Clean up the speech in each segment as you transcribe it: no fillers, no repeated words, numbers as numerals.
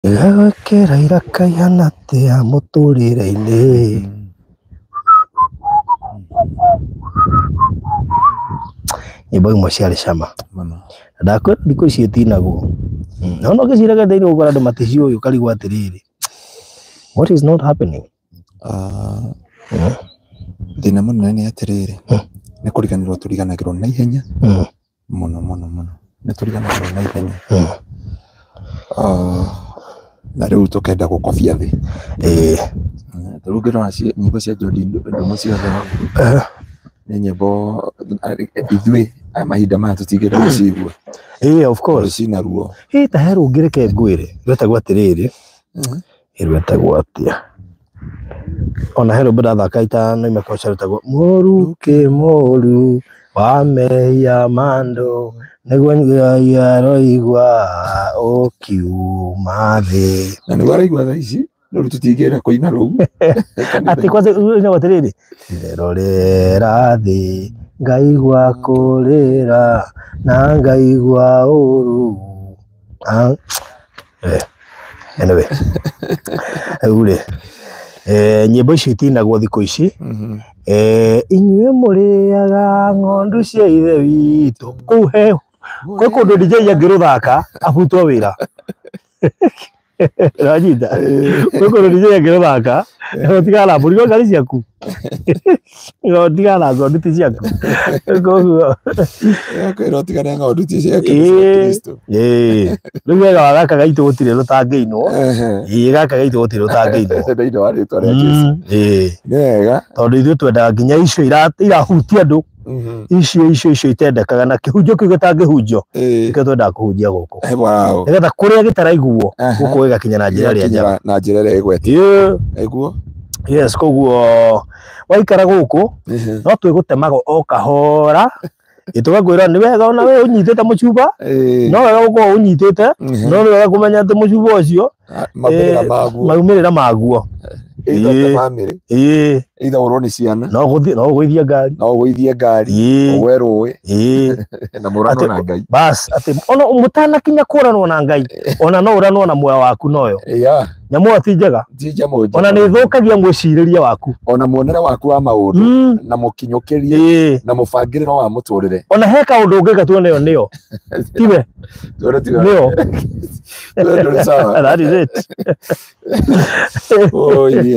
Gwĩkĩra iraka ihana atĩa mũtũrĩre-inĩ? Nyĩmbo imwe ciarĩ cama. Mũno. Ndakwĩra thikũ ici itinagwo. No no ngĩciraga thĩinĩ ũkora andũ maticiũĩ ũkarigwo atĩrĩrĩ. What is not happening? Ah, thĩna mũnene nĩ atĩrĩrĩ, nĩ kũriganĩrwo tũriganagĩrwo na ihenya mũno mũno mũno, nĩ tũriganagĩrwo na ihenya. Ah, na rĩu tũkenda gũkobia thĩ. Ta rĩu ũngĩrora nyĩmbo cia Jody Ndung'u ciothe nĩ nyĩmbo ithuĩ aya mahinda maya tũtingĩenda gũcigua. Ĩĩ, of Tondũ course. cina ruo. Ĩ ta he rũngĩ reke ngwĩre rwetagwo atĩrĩrĩ, rwetagwo atĩa? Ona he rwĩmbo ndathaka itanaima koca rwetagwo mũrukĩ mũru wa mehia ma andũ nĩguo Ngai aroigua ũkiuma thĩ. Na nĩguo araigua thaa ici, no rĩu tũtingĩenda kũina rũu. Atĩ kwanza ũinagwo atĩrĩrĩ, nderorera thĩ ngaigua kũrĩra na ngaigua ũru. Ah, anyway, rĩu rĩ, nyĩmbo icio itinagwo thikũ ici. Inyuĩ mũrĩaga ng'ondu cia ithe witũ. Kũu he kwĩ kũndũ DJ angĩrũthaka abutwo wĩra. Ũranyita? Kwĩ kũndũ DJ angĩrũthaka ũtigana na mbũri no ngari ciaku. Ũtigana na ng'ondu ti ciaku. Koguo Kwĩra ũtigane ng'ondu ti cia Kristo. Ĩĩ. Rĩu wega wa gaka gaitũ gũtirĩ rũtangĩinwo. Ĩĩ, gaka gaitũ gũtirĩ rũtangĩinwo. Thĩinĩ wa rĩtwa rĩa Jesũ. Ĩĩ. Nĩ wega. Tondũ ithuĩ twendaga nginya icio irahutia andũ, icio icio icio itendekaga na kĩhunjio kĩu gĩtangĩhunjio, nĩkĩo twendaga kũhunjia gũkũ. Nĩgetha kũrĩa gĩtaraiguo, gũkũ gĩgakinya na njĩra ĩrĩa njega. Na njĩra ĩrĩa ĩgwete. Ĩĩ. Ĩguo? Yes, koguo waikara gũkũ no twĩgũtemaga o kahora, tũgakwĩra nĩ wega ona we ũnyitĩte mũcuba, no wega gũkorwo ũnyitĩte, no nĩ wega kũmenya atĩ mũcuba ũcio Maumĩrĩra maguo. Maumĩrĩra maguo. Either ta family. Either ũrwo nĩ ciana. No gũthiĩ, no ũgũithie ngari. No ũgũithie ngari. Ũgwe rũĩ. Na mũranwo na Ngai. Bas, atĩ ona mũtanakinya kũranwo na Ngai, ona no ũranwo na muoyo waku noyo. Nyamũ ĩyo ti njega. Ti nyamũ njega. Ona nĩ ĩthũkagia mwĩcirĩrie waku. Ona muonere waku wa maũndũ, na mũkinyũkĩrie, na mũbangĩrĩro wa mũtũrĩre. Ona he kaũndũ ũngĩka tuone ĩyo nĩyo. Tiwe. Tuone tiwe. Nĩyo. Tuone ndũrĩ sawa. That is it. Oh, yeah.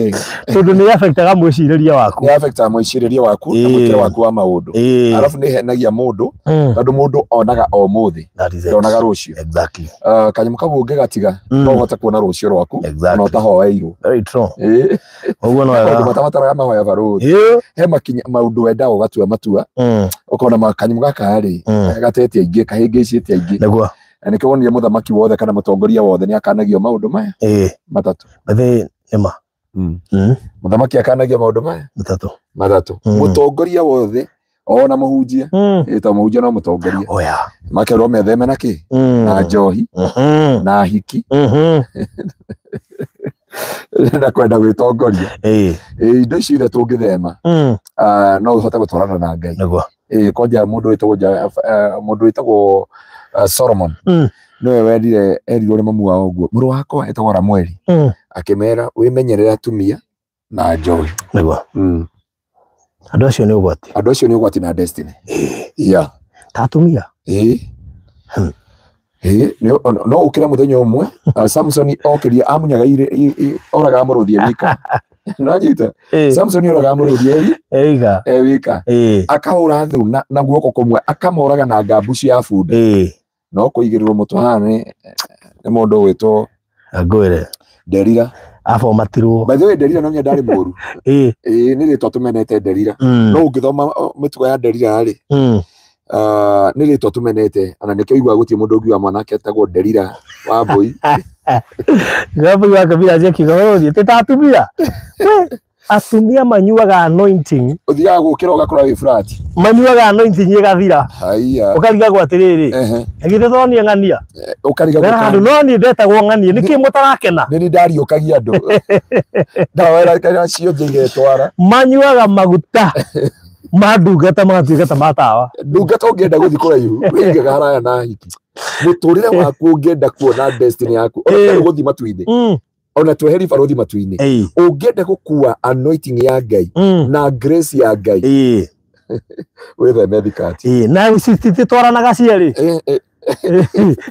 Tondũ nĩ affectaga mwĩcirĩrie waku. Nĩ affectaga mwĩcirĩrie waku na mwĩkĩre waku wa maũndũ. Arabu nĩ ĩhenagia mũndũ, tondũ mũndũ onaga o mũthĩ, That is it. ndonaga rũciũ. Exactly. Kanyamũ kau ũngĩgatiga, no ũhote kuona rũciũ rwaku, Exactly. ona ũtahoeirwo. Very true. Ũguo no Maũndũ wega. matabataraga mahoya barũthi. He makinya maũndũ wendaga ũgatua matua, ũkona kanyamũ gaka rĩ, gatete aingĩ, kahĩngĩcĩte aingĩ. Nĩguo. Na nĩkĩo wonire mũthamaki wothe kana mũtongoria wothe nĩ akanagio maũndũ maya matatũ. Bathi nĩma. Mũthamaki akanagio maũndũ maya matatũ. Matatũ. Mũtongoria wothe ona mũhunjia, to mũhunjia no mũtongoria. Oh, yeah. Makerwo metheme na kĩ? Na njohi, na hiki, na kwenda gwĩtongoria. Indo icio iria tũngĩthema, no ũhote gũtwarana na Ngai. Nĩguo. Kwanja mũndũ wĩtagwo mũndũ wĩtagwo Solomon. Nĩwe wendire erirwo nĩ mamu wao ũguo. Mũrũ wakwa etagwo Ramueli. Akĩmera wĩmenyerere atumia na njohi. Nĩguo. Andũ acio nĩ ũgwati. Andũ acio nĩ ũgwati na destiny. Yeah. Ta atumia. No ũkĩre mũthenya ũmwe, Samson okĩria amunyaga oraga mũrũthi e wika. Nanyita. Samson oraga mũrũthi e wika. Akahũra thũ na guoko kũmwe, akamoraga na ngambuci ya bunda. No kũigĩrĩrwo mũtwe haha nĩ mũndũ ũgwĩtwo Ngwĩre. Delila. Abomatirwo. By the way, Delila no nginya ndarĩ mũru. Nĩ rĩtwa tũmenete Delila. No ũngĩthoma mĩtugo ya Delila rĩ, nĩ rĩtwa tũmenete, ona nĩkĩo ũiguaga gũtirĩ mũndũ ũngiuga mwanake etagwo Delila wa Mbũi. Wambũi wa Kabira acio akiuga, we ũthiĩ, ti ta atumia. Atumia manyuaga anointing. Ũthiaga gũkĩra ũgakora wĩ flat. Manyuaga anointing ĩgathira. Haiya. Ũkarigagwo atĩrĩrĩ. Githĩ to niĩ ng'ania? Ũkarigagwo Wena handũ no niĩ ndetagwo ng'ania, nĩkĩ mũtarakena? Nĩ niĩ ndariũkagia andũ. Ndawa ĩrĩa cio njĩire twara. Manyuaga maguta. Mandungata magatuĩka ta matawa. Ndungata ũngĩenda gũthiĩ kũraihu wĩigaga haraya na hiki. Mũtũrĩre waku ũngĩenda kuona destiny yaku ona gũthiĩ matu-inĩ, ona tweheri barothi matu-inĩ, ũngĩenda gũkua anointing ya Ngai na grace ya Ngai, wĩtheme thikati. Na cititwaranaga cierĩ.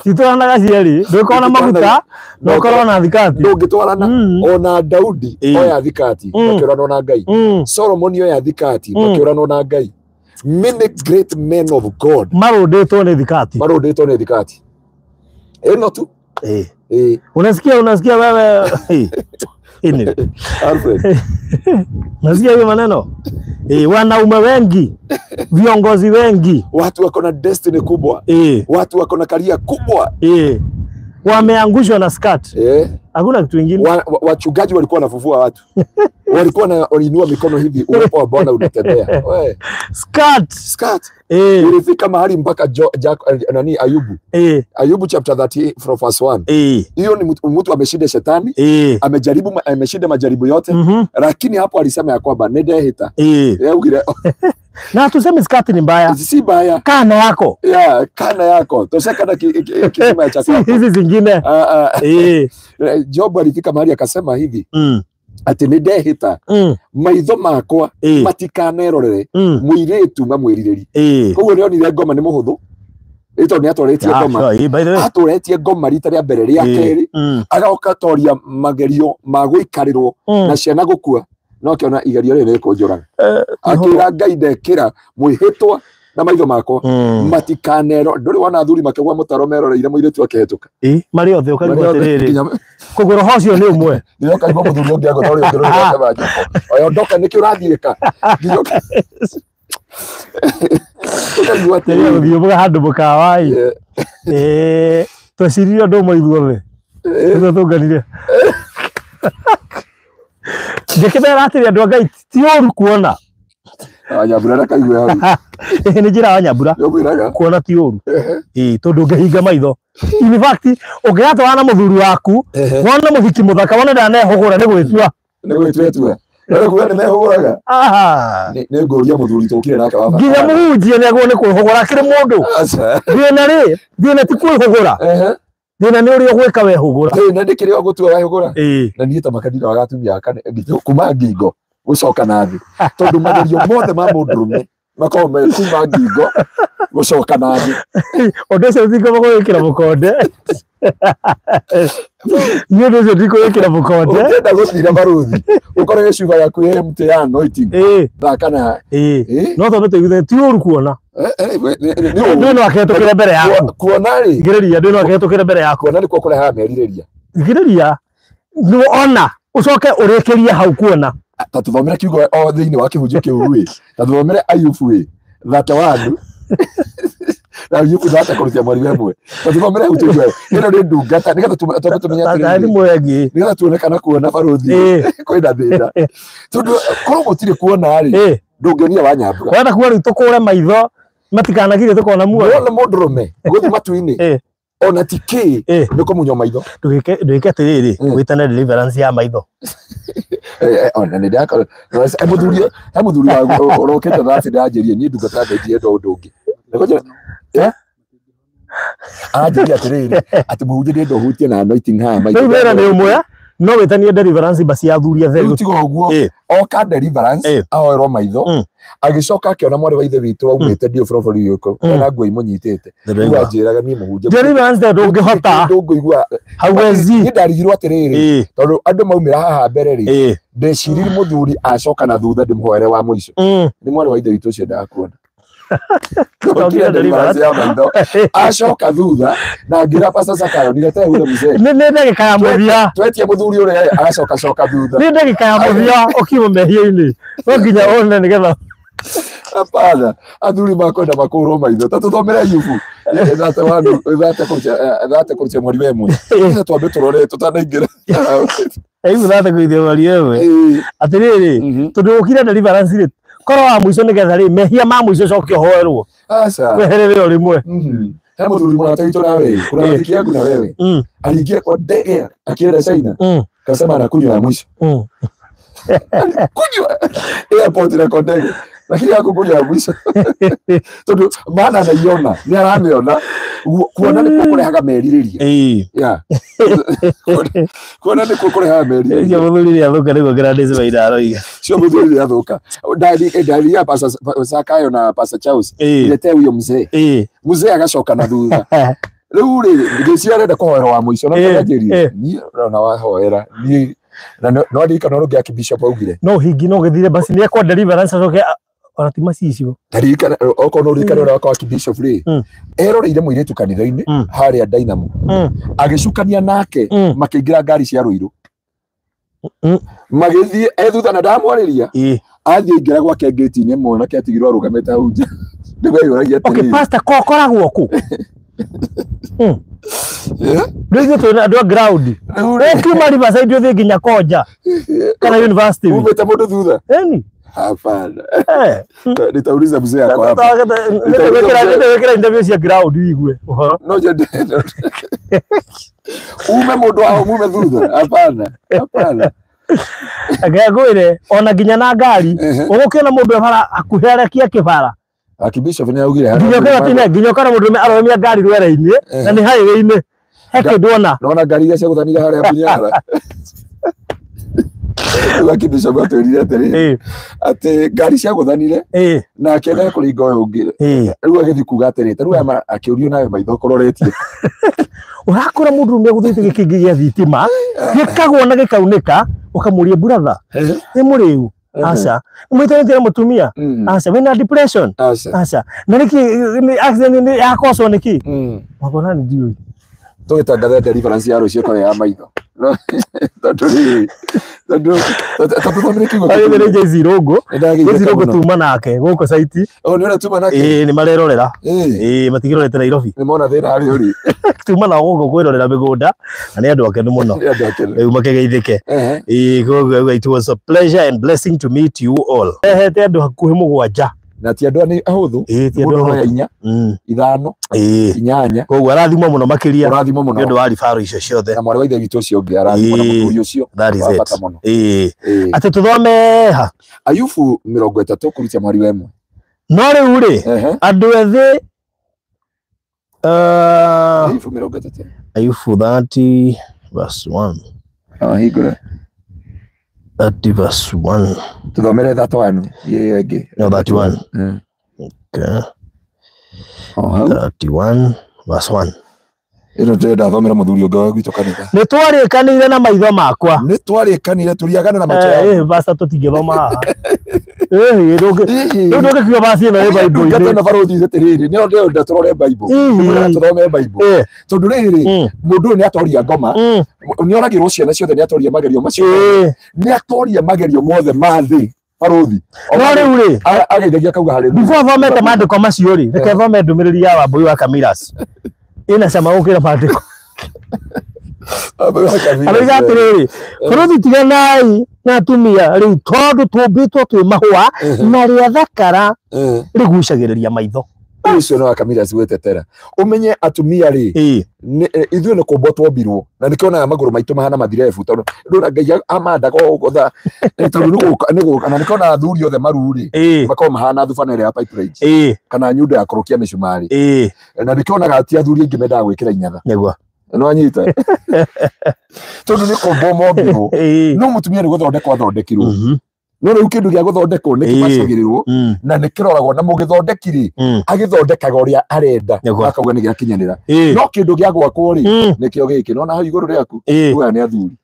Citwaranaga cierĩ, ndũkorwo na maguta na ũkorwo na thikati. Ndũngĩtwarana. Ona Daudi oya thikati makĩũranwo na Ngai, Solomon oya thikati makĩũranwo na Ngai. Many great men of God marũndĩtwo nĩ thikati, marũndĩtwo nĩ thikati ĩno tu. Unasikia, unasikia wewe. Alfred. Unasikia hiyo maneno? Wanaume wengi, viongozi wengi, watu wako na destiny kubwa, watu wako na career kubwa, wameangushwa na skirt. Hakuna kitu kingine. Wachungaji walikuwa wanafufua watu. Walikuwa wanainua mikono hivi, uwepo wa Bwana unatembea. Skirt. Skirt. Ilifika mahali mpaka nani Ayubu. Ayubu chapter 38 from verse 1. Hiyo ni mtu ameshinda shetani, amejaribu, ameshinda majaribu yote, lakini hapo alisema ya kwamba nendehita. Na tuseme skirt ni mbaya. Si mbaya. Kana yako. Yeah, kana yako. Tosheka na kisima cha kwako. Hizi zingine. Job alifika mahali akasema hivi. Ati nindehita maitho makwa matikanerorere muiritu mamwirireri. Koguo nionire ngoma ni muhuthu ito ni atoretie ngoma, atoretie ngoma rita ria mbere ria keri, agoka toria magerio ma guikarirwo na ciana gukua, no akiona igerio riri rikunjuraga, akira Ngai ndekira mwihitwa na maitho makwa matikanero. Nduri wana athuri makigwa mutaro meroreire muiritu akihituka mari othe ukarigwo atiriri, koguo roho ucio ni umwe ndio kaigua muthuri ungi agota uri ũngĩrũra banjoko oyo ndoka niki urathiĩka nginya ukarigwo atiriri gũthiĩ handũ mũkawa ĩ tweciririe ũndũ ũmwe ithuothe nĩguo tũnganire. Ngĩkĩmera atĩrĩ andũ a Ngai ti ũru kuona. Nyambura ndakaigua hau. Nĩ njĩra ya Nyambura kuona ti ũru, tondũ ũngĩhinga maitho, in fact ũngĩgatwarana na mũthuri waku wone mũhiki mũthaka wone ndanehũgũra nĩ gwĩtua, nĩ gwĩtua etua kuga nĩ mehũgũraga. Nĩ ngũria mũthuri tũkire nake wa nginya mũhunjia nĩ agwo nĩ kwĩhũgũra akĩrĩ mũndũ. Thĩna rĩ, thĩna ti kwĩhũgũra, thĩna nĩ ũrĩa ũgwĩka wehũgũra. Thĩna nĩ kĩrĩa ũgũtua wehũgũra. Na niĩ ta makandira wa gatumia kuma ngingo gucoka na thĩ, tondũ magerio mothe ma mũndũrũme makoragwo me kuma ngingo gucoka na thĩ. Ũndũ ũcio ndingĩhota gwĩkĩra mũkonde. Nĩ ũndũ ũcio ndikũwĩkĩra mũkonde. Ũngĩenda gũthira baruthi ũkore gĩcuba gĩaku ĩ mũtĩ ya anointing thaka na no tondũ tũiguithanie ti ũru kuona. Ndũ no akĩhetũkĩre mbere yaku. Kuona rĩ, Thikĩrĩria, ndũ no akĩhetũkĩre mbere yaku. Kuona nĩkuo kũrehaga merirĩria. Thikĩrĩria, nĩ ona ũcoke ũrĩkĩrie hau kuona. Ta tuthomere kiugo o thĩinĩ wa kĩhunjio kĩu rĩ, ta tuthomere Ayubu ĩ 31 na Ayubu 30 mweri wa ĩmwe, ta tuthomere hau tũigue ĩno nĩ ndungata nĩgetha twambe tũmenye atĩrĩrĩ, nĩgetha tuone kana kuona baruthi kwĩna thĩna, tondũ korwo gũtirĩ kuona rĩ ndũngĩonia wa Nyambura. Wenda kuona rĩu tũkũre maitho matikanagirie tũkona muoyo. Wona mũndũrũme gũthiĩ matu-inĩ ona ti kĩ nĩ kũmunywo maitho. Ndwĩke atĩrĩrĩ, wĩtane deliverance ya maitho. Ona nĩ ndakora he mũthuri ũrokĩte thaa ndĩranjĩrie niĩ ndungata ya Ngai ndienda ũndũ ũngĩ. Aranjĩria atĩrĩrĩ atĩ mũhunjia ndĩrenda ũhutie na anointing haha maitho. Rĩu wĩra nĩ ũmwe, no wĩtanie deliverance basi ya athuri atheru. Rĩu tiga ũguo, oka deliverance ahoerwo maitho, agĩcoka akĩona mwarĩ wa ithe witũ aumĩte ndio bũrũri ũyũ ena nguo imũnyitĩte. Rĩu anjĩraga niĩ mũhunjia deliverance ndũngĩhota, ndũngĩigua hauwezi. Niĩ ndarigirwo atĩrĩrĩ, tondũ andũ maumĩra haha mbere rĩ, ndeciririe mũthuri acoka na thutha ndĩmũhoere wa mũico. Nĩ mwarĩ wa ithe witũ ũcio endaga kuona. Acoka thutha na ngira Pastor Zakayo nilete ule mzee. Nĩ ndagĩka ya mũthia. Twetie mũthuri ũrĩa acoka coka thutha. Nĩ ndagĩka ya mũthia ũkiuma mehia-inĩ. No nginya one nĩgetha. Hapana, athuri makwenda makũrwo maitho. Ta tũthomere Ayubu 30 mweri wa ĩmwe. Nĩgetha twambe tũrore tũtanaingĩra. Ayubu 30 mweri wa ĩmwe. Atĩrĩrĩ, tondũ ũkire deliverance rĩ, korwo wa mũico nĩgetha rĩ mehia ma mũico coke ũhoerwo. Aca. Weherere o rĩmwe. He mũthuri mũrata witũ nawe, kuna rafiki yangu na wewe. Aliingia kwa ndege akienda China. Kasema anakunywa ya mwisho. Kunywa airport na kwa ndege. Lakini yakũngũria ya mũico tondũ maana anaiona nĩ aramĩona kuona nĩkuo kũrehaga merirĩria. Yeah. Kuona nĩkuo kũrehaga merirĩria. Cio mũthuri nĩ athũka nĩguo Gladys Maina aroiga. Cio mũthuri nĩ athũka. Ndari ya Pastor Sakayo na Pastor Charles niletee huyo mzee. Mzee agacoka na thutha. Rĩu rĩ ngĩciria arenda kũhoera wa mũico no ndanjĩrire niĩ ũrona wahoera niĩ na no ndirikana ũrĩa Archbishop augire no hingi no gĩthire basi nĩ ekwa deliverance acoke ona ti macicio ndirikana okorwo no ũririkane ũrĩa wakwa Archbishop rĩ eroreire mũirĩtu kanitha-inĩ harĩa Dynamo agĩcukania nake makĩingĩra ngari cia Ruiru magĩthiĩ ethutha na ndamwarĩria athiĩ aingĩra gwake ngĩti-inĩ mwanake atigirwo arũgamĩte hau nja nĩguo eyũragia atĩrĩrĩ. Okay, pastor kokoragwo kũ? Rĩu ithuĩ twĩna andũ a ground. Ũkiuma Riverside ũthiĩ nginya Konja kana university. Umĩte mũndũ thutha? Ĩni. Hapana. Nitauliza mzee ako hapa. Nĩwĩkĩra interview cia ground ũigue ũhoro. No nyende. Ume mũndũ wao mume thutha. Hapana. Hapana. Ngwĩre ona nginya na ngari ũgũkĩona mũndũ e bara hakuhĩ arekia kĩbara. Archbishop nĩ augire nginya ũkona mũndũ arũgamia ngari rwere-inĩ na nĩ highway-inĩ he kĩndũ ona nona ngari iria ciagũthanire harĩa Bunyara. Rĩu Archbishop atwĩrire atĩrĩrĩ atĩ ngari ciagũthanire nake nĩ ekũringa ũyũ ũngĩ. Rĩu agĩthiĩ kuga atĩrĩ ta rĩu aya akĩũrio nawe maitho ũkororetie. Ũrakora mũndũ ũrũme agũthĩte gĩkĩngĩ gĩa thitima gĩkagwo na gĩkaunĩka ũkamũria brother nĩ mũrĩu? Aca. Mwĩtanĩtie na mũtumia? Aca. Wĩna depression? Aca. Na nĩkĩ accident nĩ yakocwo nĩkĩ? Wakona nĩ ndiũĩ. Tũgĩtangatha deliverance ya rũciũ ĩkorwo ya maitho. Tondũ rĩrĩ tondũ tũthomire kiugo kĩu. Nĩ Jay Irũngũ. Jay Irũngũ tuma nake gũkũ saiti. Oh, nĩ ũrĩa tuma nake? Ĩĩ nĩ marerorera. Ĩĩ matikĩrorete Nairobi. Nĩ mona thĩna harĩa ũrĩ. Tuma nao gũkũ kwĩrorera mĩgũnda na nĩ andũ akenu mũno. Rĩu makĩgeithĩke. Ĩĩ koguo it was a pleasure and blessing to meet you all. Hehete andũ hakuhĩ 7. Na ti andũ ahũthũ. Ĩĩ ti andũ ahũthũ. 4 5 8. Koguo arathimwo mũno makĩria. Ũrathimwo mũno. Nĩ ũndũ wa ribaro icio ciothe. Na mwarĩ wa ithe witũ ũcio ũngĩ arathimwo na mũthuri ũcio. That is Wa it. bata mũno. Ĩĩ. Atĩ tũthome ha? Ayubu 30 kũruta mweri wa 1. No rĩu rĩ andũ ethĩ Ayubu 30. Ayubu 30 verse 1. Hingũra. 30 verse 1. Tũthomere 31 ĩyo ĩngĩ. No 31. Okay. 31 verse 1. Ĩno ndĩrenda thomera mũthuri ũngĩ wa gwitũ kanitha. Nĩ twarĩkanĩire na maitho makwa. Nĩ twarĩkanire tũriagana na macho yaku. Pastor tũtingĩthoma haha. Rĩu ndũngĩkiuga verse ĩno ĩ Bible-inĩ. Ndungata na barũthi atĩrĩrĩ nĩo ndĩrenda tũrore Bible. Nĩmwĩraga tũthome Bible. Tondũ rĩrĩ mũndũ ũyũ nĩ atoria ngoma. Nĩ oragĩrwo ciana ciothe nĩ atoria magerio macio. Nĩ atoria magerio mothe ma thĩ. Barũthi. No rĩu rĩ ageithagia akauga hallelujah. Before thomete maandĩko macio rĩ reke thome ndũmĩrĩri ya Wambũi wa Kamiras. Ĩna cama gũkĩra maandĩko. Aroiga atĩrĩrĩ bũrũri tiganai na atumia rĩu tondũ tũmbĩtwo twĩ mahũa na rĩathakara rĩgucagĩrĩria maitho. Ũcio nĩ wa Kamiras gwĩtetera. Ũmenye atumia rĩ ithuĩ nĩ kũmbwo twombirwo na nĩkĩo onaga magũrũ maitũ mahana mathirebu tondũ ndũra Ngai amandaga ũguo tha tondũ nĩ gũka na nĩkĩo onaga athuri othe maru rĩ makoragwo mahana thubana ĩrĩa ya pipeline kana nyundo ya kũrũkia mĩcumarĩ na nĩkĩo onaga ti athuri aingĩ mendaga gwĩkĩra inyatha. Nĩguo. Nĩ wanyita? Tondũ nĩ kũmbwo mombirwo no mũtumia nĩ gũthondekwo athondekirwo. No rĩu kĩndũ gĩa gũthondekwo nĩ kĩbacagĩrĩrwo na nĩ kĩroragwo na mũgĩthondeki rĩ agĩthondekaga ũrĩa arenda akauga nĩ gĩakinyanĩra. No kĩndũ gĩa gwakwo rĩ nĩkĩo gĩkĩ nona hau igũrũ rĩaku ugaga nĩ athuri.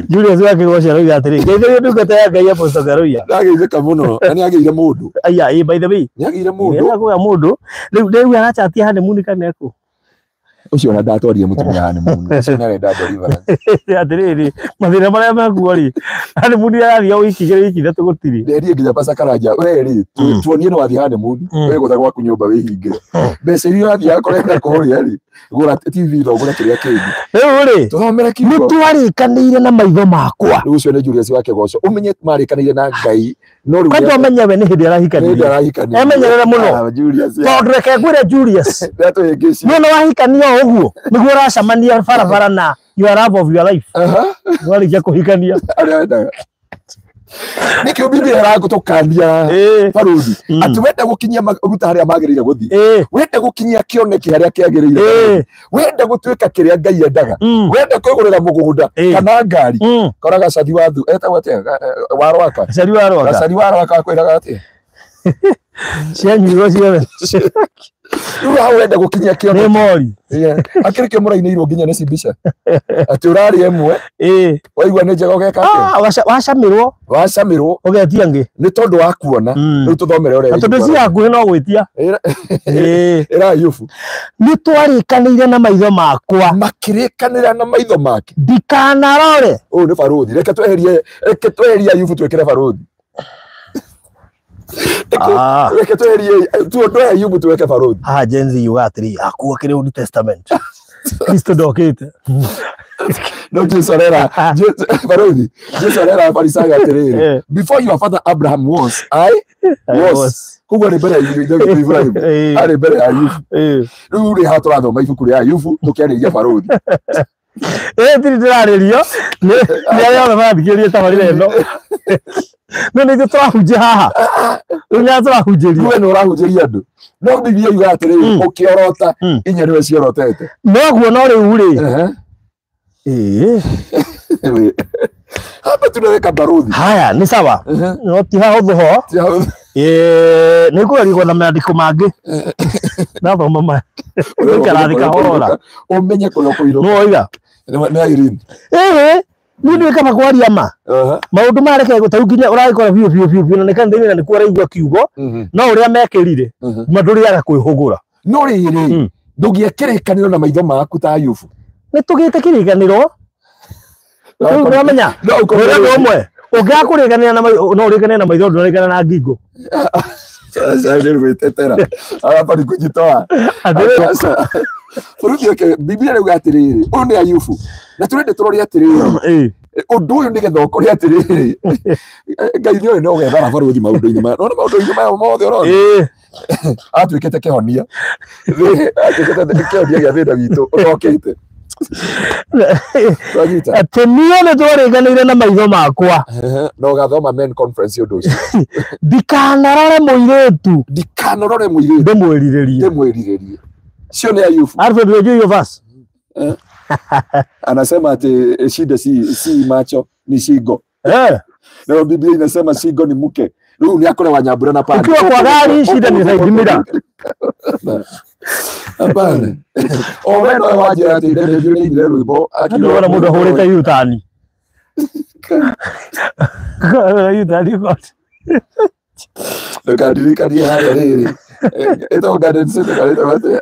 Julius wa Kĩgoco arauga atĩrĩ ngeithĩria ndungata ya Ngai Apostle Karuia. Ndageithĩka mũno na nĩ agĩire mũndũ. Aya ĩ by the way nĩ agĩire mũndũ. Nĩ agũga mũndũ rĩu arachatia honeymoon kana ekũ? Ũcio ona ndatwarire mũtumia honeymoon. Ũcio nĩ arenda deliverance. Atĩrĩrĩ mathĩna marĩa mekuo rĩ honeymoon yarathiĩ wiki 2 wiki 3 gũtirĩ. Nderire nginya Pastor Karanja we rĩ tuonie nĩ wathiĩ honeymoon we gũtha gwaku nyũmba wĩhingĩre. Mbeca iria ũrathiĩ kũrenda kũrĩa rĩ gũra TV na ũgũre kĩrĩa kĩngĩ. Rĩu rĩ tũthomere kiugo. Nĩ twarĩkanĩire na maitho makwa. Rĩu ũcio nĩ Julius wa Kĩgoco. Ũmenye marĩkanĩire na Ngai no rĩu. Kwanja ũmenye we nĩ hĩndĩ arahikanirie. Emenyerere mũno. Tondũ reke ngwĩre Julius. Ndatũhĩngĩcia. Nĩ wahikania o ũguo nĩguo ũracemania barabara na your love of your life. Warĩkia kũhikania. Arĩa wendaga. Nĩkĩo Biblia ĩragũtũkania baruthi atĩ wenda gũkinyia maguta harĩa magĩrĩire gũthiĩ, wenda gũkinyia kĩoneki harĩa kĩagĩrĩire, wenda gũtuĩka kĩrĩa Ngai endaga, wenda kwĩgũrĩra mũgũnda kana ngari, kora gacathi wa thu etagwo atĩa wa Rwaka, Gacari wa Rwaka, gacari wa Rwaka akwĩraga atĩa cianyuirwo ciothe. Rĩu hau wenda gũkinyia kĩoneki nĩ mori akĩrĩ kĩo mũrainĩirwo nginya nĩ cimbica atĩ ũrarĩa ĩmwe waigua nĩ njega ũgeka atĩa, wacamirwo wacamirwo ũgetia ngĩ nĩ tondũ wa kuona. Rĩu tũthomere ũrĩa tondũ ci hakuhĩ no gwĩtia. Ĩra Ayubu, nĩ twarĩkanĩire na maitho makwa, makĩrĩkanĩra na maitho make, ndikanarore. Ũyũ nĩ baruthi, reke tweherie, reke tweherie Ayubu twĩkĩre baruthi. Reke tweherie tuondoe Ayubu tuweke baruthi. Haha Gen Z yuga atĩrĩ, akuwa kĩrĩ Old Testament, Kristo ndokĩte. No Jesu arera baruthi, Jesu arera Farisayo atĩrĩrĩ, before your father Abraham was, I was. Koguo arĩ mbere ya ithe witũ Ibrahim, arĩ mbere ya Ayubu. Rĩu rĩ haha tũrathoma ibuku rĩa Ayubu tũkĩarĩria baruthi. Tiri ndĩrarĩrio nĩ arĩa othe marathikĩrĩria tabarĩra ĩno. No nĩ ithuĩ tũrahunjia haha, rĩu nĩ arĩa tũrahunjĩria. We nĩ ũrahunjĩria andũ, no Biblia yugaga atĩrĩrĩ, ũkĩorota inya nĩwe ciorotete. Noguo no rĩu rĩ hapa tunaweka baruthi. Haya ni sawa, no ti hahũthũ ho nĩ ngũgeria gwetha maandĩko mangĩ ndathoma maya ngarathi kahorora ũmenye kũrĩa ũkũirũka. No oiga nĩ Irene. Niĩ nĩ kaba kwaria ma maũndũ maya reke ta rĩu nginya ũragĩkora biũ biũ biũ biũ na nĩ kanitha-inĩ na nĩkuo ũraigua kiugo no ũrĩa mekĩrire ma ndũrĩaga kwĩhũgũra. No rĩrĩ ndũngĩekĩrĩkanĩro na maitho maku ta Ayubu. Nĩ tũgĩte kĩrĩkanĩro rĩu nĩwamenya ũrĩa ũndũ ũmwe ũngĩaga kũrĩkanĩra na maitho no ũrĩkanĩre na maitho ndũrĩkanĩra na ngingo. Sasa nĩ gwĩtetera hapa ni kujitoa. Bũrũri wake Biblia rĩuga atĩrĩrĩ, ũyũ nĩ Ayubu na tũrende tũrore atĩrĩrĩ ũndũ ũyũ nĩgetha ũkore atĩrĩrĩ Ngai nĩoĩ no ũgethara baruthi maũndũ-inĩ maya, nona maũndũ-inĩ maya mothe ũrona atuĩkĩte kĩhonia, atuĩkĩte kĩhonia gĩa thĩna witũ ũtokĩte. Atĩ niĩ nĩ twarĩkanĩire na maitho makwa na ũgathoma men conference ũndũ ũcio, ndikanarore mũirĩtu, ndikanarore mũirĩtu ndĩmwĩrirĩrie, ndĩmwĩrirĩrie. Sio ni Ayubu. Alfred, unajua hiyo verse? Anasema ati shida si macho ni shingo. Na Biblia inasema shingo ni mke. Rĩu nĩ akore wanyambura na pande. Ukiwa kwa gari shida ni saidimira. Hapana. O we no wanjĩra atĩ ndĩrĩ nĩ rwĩmbo akiona mũndũ ahũrĩte yutani. Yutani kwa. Ndũkandirikanie harĩa rĩrĩ. Ĩtagwo Garden City kana ĩtagwo atĩa?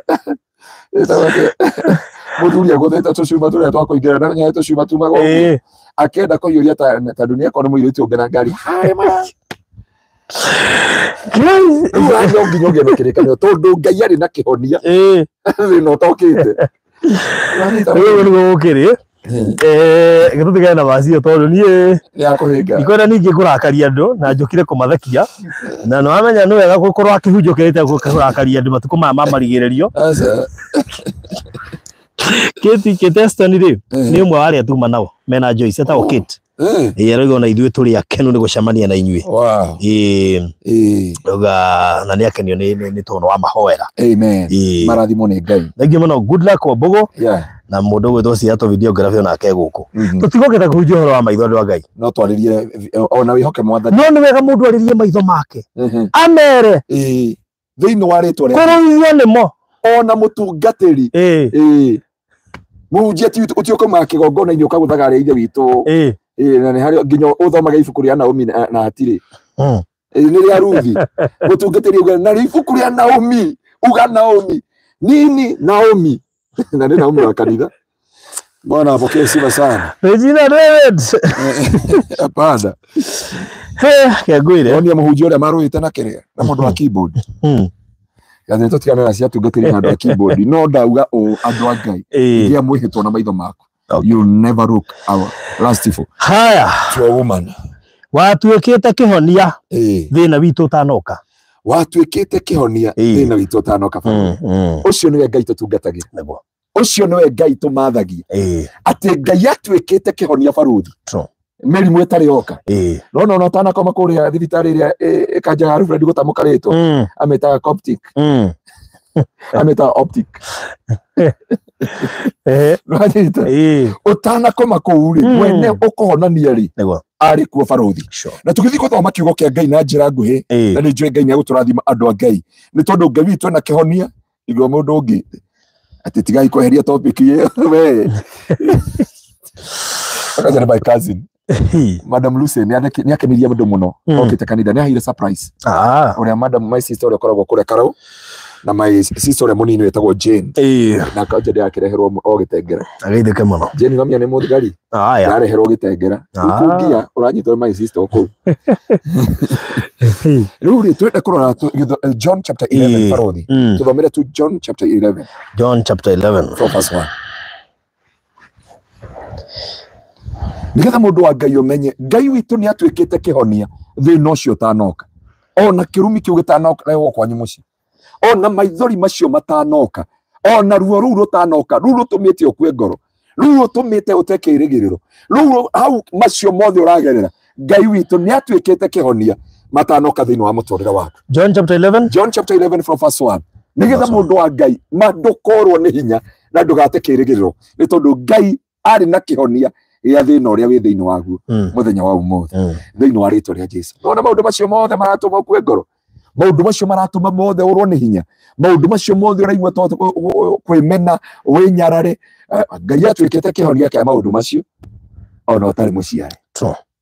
Ĩtagwo atĩa? Mũthuri agũthĩte tũcuma tũrĩa twa kũingĩra na nyayo tũcuma tumagwo ũguo. Akĩenda kũiyũria tondũ nĩakorwo nĩ mũirĩtu ũngĩ na ngari. Haĩ ma. Rĩu no nginya ũgĩe na kĩrĩkanĩro tondũ Ngai arĩ na kĩhonia thĩna ũtokĩte. Rĩu nĩguo gũkĩrĩ. Gĩtũtigane na macio tondũ niĩ nĩakũhinga. Ndikwenda ningĩ kũrakaria andũ na njũkire kũmathekia na nĩwamenya nĩ wega gũkorwo akĩhunjũkĩrĩte kũrakaria andũ matukũ maya ma marigĩrĩrio. Kate Eston rĩ nĩ ũmwe wa arĩa tuma nao mena Joyce etagwo Kate. Arauga ona ithuĩ tũrĩ akenu nĩ gũcemania na inyuĩ. Auga na nĩ akenio nĩ tondũ wa mahoera. Amen. Marathimwo nĩ Ngai. Thengiũ mũno, good luck Wambugu. Na mũndũ ũgwĩtwo Seattle videography onake gũkũ. Tũtigũkĩte kũhunjia ũhoro wa maitho andũ a Ngai. No twarĩrie ona wĩhoke Mwathani. No nĩ wega mũndũ arĩrie maitho make. Amere. Thĩinĩ wa rĩtwa rĩa Kũrũithio nĩmo. Ona mũtungatĩri. Mũhunjia ti ũtiũkaumaga kĩgongona-inĩ ũkagũthaga arĩa ithe witũ. Na nĩ harĩa nginya ũthomaga ibuku rĩa Naomi na hatirĩ. Nĩ rĩa Ruthi. Mũtungatĩri uga na ibuku rĩa Naomi, uga Naomi. Nini Naomi? Na nĩ Naomi wa kanitha. Bwana apokee sifa sana. Regina David. Hapana. Kĩangũire. Onia mũhunjia ũrĩa marũĩte na kĩrĩa na mũndũ wa keyboard. Gathĩ tũtigane na cia atungatĩri na andũ a keyboard. No ndauga ũũ andũ a Ngai. Gĩa mwĩhĩtwa na maitho maku. You never look our lustful. Haya. To a woman. Watuĩkĩte kĩhonia thĩna witũ ũtanoka. Watuĩkĩte kĩhonia thĩna witũ ũtanoka. Ũcio nĩwe Ngai tũtungatagĩra. Ũcio nĩwe Ngai tũmathagia. Atĩ Ngai atuĩkĩte kĩhonia baruthi. Mĩrimũ ĩtarĩ yoka. No no ũtanakoma kũrĩa thibitarĩ ĩrĩa ĩkanjaga Alfred gũtamũka rĩtwa. Amĩtaga Coptic. Amĩtaga Optic. Nĩwanyita? Ũtanakoma kũu rĩ, mwene ũkũhonania rĩ, arĩ kuo barothi. Na tũgĩthiĩ gũthoma kiugo kĩa Ngai na njĩra nguhĩ, na nĩ njũĩ Ngai nĩ egũtũrathima andũ a Ngai. Nĩ tondũ Ngai witũ ena kĩhonia igũrũ mũndũ ũngĩ. Atĩ tigai kweheria topic ĩyo we. Akaja my cousin. Madam Lucy nĩ akenirie mũndũ mũno. Okĩte kanitha nĩ aheire surprise. Ũrĩa madam my sister ũrĩa ũkoragwo kũrĩa Karau na my sister ũrĩa mũnini wĩtagwo Jane. Na kanja ndĩrakĩreherwo o gĩtengera. Ageithĩke mũno. Jane mamia nĩ mũthigari. Ndareherwo gĩtengera. Kũngia ũranyitwo my sister kũu. Rĩu rĩ twende kũrora John chapter 11 barothi. Tũthomere tu John chapter 11. John chapter 11 from verse 1. Nĩgetha mũndũ wa Ngai ũmenye Ngai witũ nĩ atuĩkĩte kĩhonia thĩna ũcio ũtanoka. Ona kĩrumi kĩu gĩtanoka rehwo kwanyu mũciĩ. Ona maithori macio matanoka. Ona ruo rũu rũtanoka, rũu rũtũmĩte ũkue ngoro. Rũu rũtũmĩte ũte kĩĩrĩgĩrĩro. Rũu hau macio mothe ũragerera. Ngai witũ nĩ atuĩkĩte kĩhonia matanoka thĩinĩ wa mũtũrĩre waku. John chapter 11. John chapter 11 from verse 1. Nĩgetha mũndũ wa Ngai ma ndũkorwo nĩ hinya na ndũgate kĩĩrĩgĩrĩro nĩ tondũ Ngai arĩ na kĩhonia gĩa thĩna ũrĩa wĩ thĩinĩ waguo mũthenya wa ũmũthĩ thĩinĩ wa rĩtwa rĩa Jesu. Nona maũndũ macio mothe maratũma ũkue ngoro, maũndũ macio maratũma mothe ũrwo nĩ hinya, maũndũ macio mothe ũraigua to kwĩmena wĩnyarare, Ngai atuĩkĩte kĩhonia kĩa maũndũ macio ona ũtarĩ mũciare,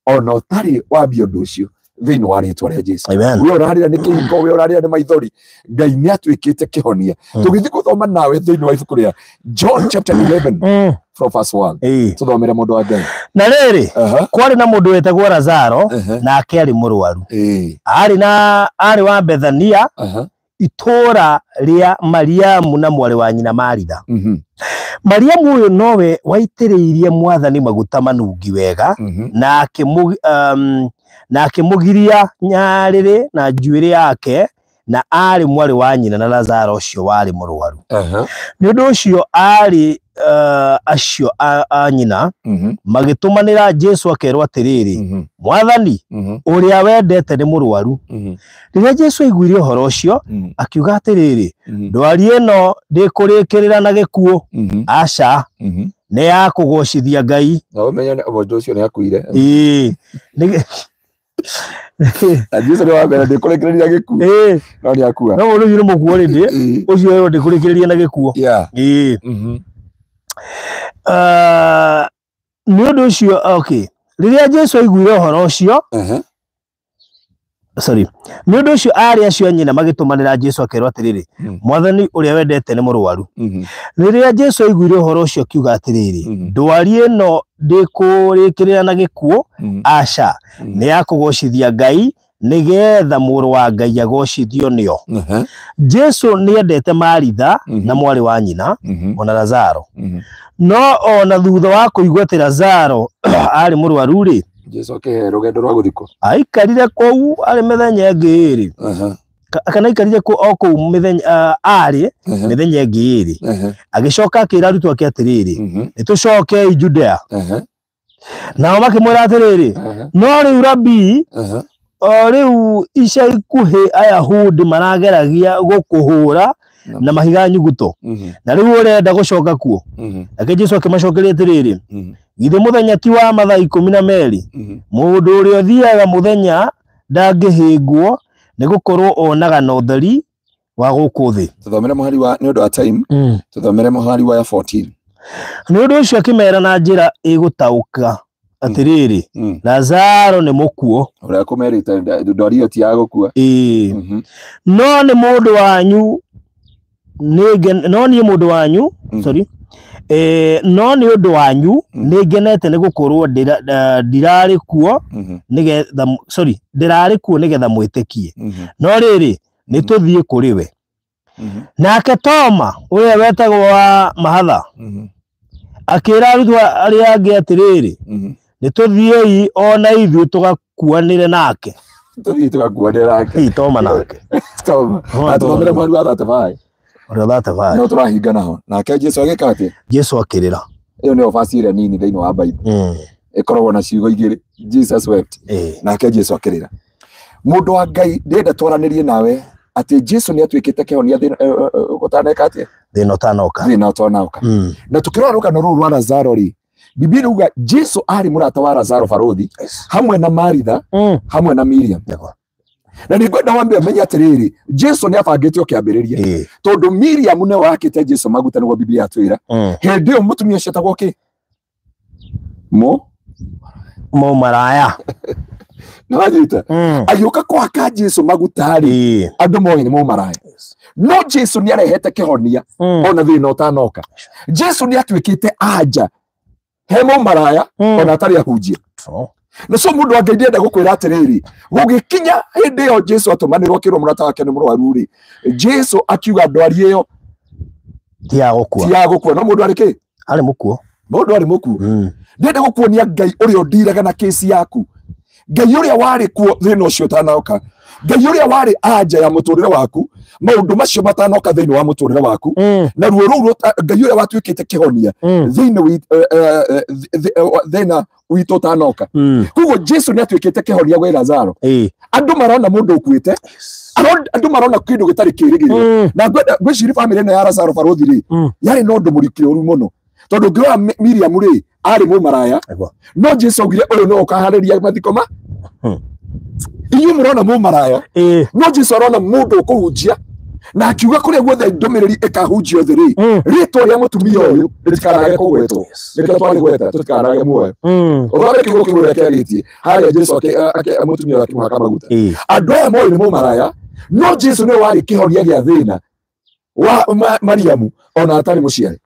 ona ũtarĩ wambia ũndũ ũcio thĩinĩ wa rĩtwa rĩa Jesu. We ũrarĩra nĩ kĩhingo, we ũrarĩra nĩ maithori, Ngai nĩ atuĩkĩte kĩhonia. Tũgĩthiĩ gũthoma nawe thĩinĩ wa ibuku rĩa John chapter 11 from verse 1. Tũthomere mũndũ wa Ngai. Na rĩrĩ kwarĩ na mũndũ wetagwo Lazaro, nake arĩ mũrwaru. Arĩ wa Bethania, itũũra rĩa Mariamu na mwarĩ wa nyina Maritha. Mariamu ũyũ nowe waitĩrĩirie mwathani maguta manungi wega, na akĩmũgiria nyarĩrĩ na njuĩrĩ yake, na arĩ mwarĩ wa nyina na Lazaro ũcio warĩ mũrwaru. Nĩ ũndũ ũcio arĩ acio a nyina magĩtũmanĩra Jesu akerwo atĩrĩrĩ, Mwathani, ũrĩa wendete nĩ mũrwaru. Rĩrĩa Jesu aiguire ũhoro ũcio, akiuga atĩrĩrĩ, ndwari ĩno ndĩkũrĩkĩrĩra na gĩkuũ, aca, nĩ ya kũgocithia Ngai. Na ũmenye mũndũ ũcio nĩ akuire. Jesu nĩ wa mbere ndĩkũrĩkĩrĩria gĩkuũ. No nĩ akua. No mũndũ ũcio nĩ mũkuũ already. Ũcio ũyũ ndĩkũrĩkĩrĩria na gĩkuũ. Nĩ ũndũ ũcio, okay. Rĩrĩa Jesu aiguire ũhoro ũcio, sorry. Nĩ ũndũ ũcio aarĩ acio a nyina magĩtũmanĩra Jesu akerwo atĩrĩrĩ, Mwathani ũrĩa wendete nĩ mũrwaru. Rĩrĩa Jesu aiguire ũhoro ũcio akiuga atĩrĩrĩ, ndwari ĩno ndĩkũrĩkĩrĩra na gĩkuũ, aca, nĩ ya kũgocithia Ngai, nĩgetha mũrũ wa Ngai agocithio nĩo. Jesu nĩendete Maritha na mwarĩ wa nyina ona Lazaro. No ona thutha wa kũigua atĩ Lazaro arĩ mũrwaru rĩ, Jesu akĩhe rũgendo rwa gũthikwo. Aikarire kũu arĩ mĩthenya ĩngĩ ĩĩrĩ. Kana aikarire kũu o kũu mĩthenya arĩ mĩthenya ĩngĩ ĩĩrĩ. Agĩcoka akĩra arutwo ake atĩrĩrĩ, nĩtũcokei Judea. Nao makĩmwĩra atĩrĩrĩ, no rĩu Rabii, o rĩu ica ikuhĩ Ayahudi marageragia gũkũhũra na mahiga nyuguto, na rĩu ũrenda gũcoka kuo. Nake Jesu akĩmacokeria atĩrĩrĩ, githĩ mũthenya ti wa mathaa 12? Mũndũ ũrĩa ũthiaga mũthenya ndangĩhĩngwo, nĩgũkorwo onaga na ũtheri wa gũkũ thĩ. Tũthomere mũhari wa, nĩ ũndũ wa time, tũthomere mũhari wa 14. Nĩ ũndũ ũcio akĩmera na njĩra ĩgũtaũka atĩrĩrĩ, Lazaro nĩ mũkuũ. Ũrĩa kũmerĩte ndwari ĩyo ti ya gũkua. No nĩ mũndũ wanyu, no niĩ mũndũ wanyu, sorry. No nĩ ũndũ wanyu nĩ ngenete nĩ gũkorwo ndirarĩ kuo nĩgetha, sorry, ndĩrarĩ kuo nĩgetha mwĩtĩkie. No rĩrĩ, nĩ tũthiĩ kũrĩ we. Nake Toma ũrĩa wetagwo wa Mahatha akĩra arutwo arĩa angĩ atĩrĩrĩ, nĩ tũthiĩi o na ithuĩ tũgakuanĩre nake. Tũthiĩ tũgakuanĩre nake. Ĩ, Toma nake. Toma. Na tũthomere mweri wa 35. Ũrĩa 35. No tũrahinga naho. Nake Jesu agĩka atĩa? Jesu akĩrĩra. Ĩyo nĩyo verse ĩrĩa nini thĩinĩ wa Bible. Ĩkoragwo na ciugo igĩrĩ, Jesus wept. Nake Jesu akĩrĩra. Mũndũ wa Ngai, ndĩrenda twaranĩrie nawe atĩ Jesu nĩ atuĩkĩte kĩhonia thĩna ũtaneka atĩa? Thĩna ũtanoka. Thĩna ũtanoka. Na tukĩrora rũgano rũrũ rwa Lazaro rĩ, Biblia ĩrauga Jesu arĩ mũrata wa Lazaro barũthi, hamwe na Maritha, hamwe na Miriam. Na nĩ ngwenda wambe ũmenye atĩrĩrĩ, Jesu nĩ abangĩte o kĩambĩrĩria. Tondũ Miriam nĩwe wakĩte Jesu maguta nĩguo Biblia yatwĩra. Hĩndĩ ĩyo mũtumia ũcio etagwo kĩ? Mo maraya. Nĩwanyita? Agĩũka kũhaka Jesu maguta rĩ, andũ moĩ nĩ mũmaraya. No Jesu nĩ arehete kĩhonia ona thĩna ũtanoka. Jesu nĩ atuĩkĩte anja he mũmaraya ona atarĩ ahunjia. Na so mũndũ wa Ngai ndĩrenda gũkwĩra atĩrĩrĩ, gũgĩkinya hĩndĩ ĩyo Jesu atũmanĩrwo akĩrwo mũrata wake nĩ mũrwaru rĩ, Jesu akiuga ndwari ĩyo ti ya gũkua. Ti ya gũkua. No mũndũ arĩ kĩ? Arĩ mũkuo. Mũndũ arĩ mũkuo. Ndĩrenda gũkuonia Ngai ũrĩa ũndiraga na kesi yaku. Ngai ũrĩa warĩ kuo thĩna ũcio ũtanoka. Ngai ũrĩa warĩ anja ya mũtũrĩre waku, maũndũ macio matanoka thĩinĩ wa mũtũrĩre waku. Na ruo rũu Ngai ũrĩa watuĩkĩte kĩhonia thĩinĩ thĩna witũ ũtanoka. Koguo Jesu nĩ atuĩkĩte kĩhonia gwĩ Lazaro. Andũ marona mũndũ ũkuĩte, andũ marona kĩndũ gĩtarĩ kĩĩrĩgĩrĩro. Na ngwĩciria bamĩrĩ ĩno ya Lazaro barũthi rĩ, yarĩ na ũndũ mũritũ mũno. Tondũ ũngĩrora Miriam rĩ, arĩ mũmaraya. No Jesu augire ũyũ no ũkaharĩria mathiko ma. Inyuĩ mũrona mũmaraya. No Jesu arona mũndũ ũkũhunjia. Na akiuga kũrĩa guothe ndũmĩrĩri ĩkahunjio thĩ rĩ, rĩtwa rĩa mũtumia ũyũ rĩtikanage kũgwetwo. Nĩkĩo twarĩgweta, tũtikanage muoyo. Ũthome kiugo kĩu ũrĩa kĩarĩtie, harĩa Jesu mũtumia ũyũ akĩmũhaka maguta. Andũ aya moĩ nĩ mũmaraya, no Jesu nĩwe warĩ kĩhonia gĩa thĩna wa Mariamu ona atarĩ mũciari.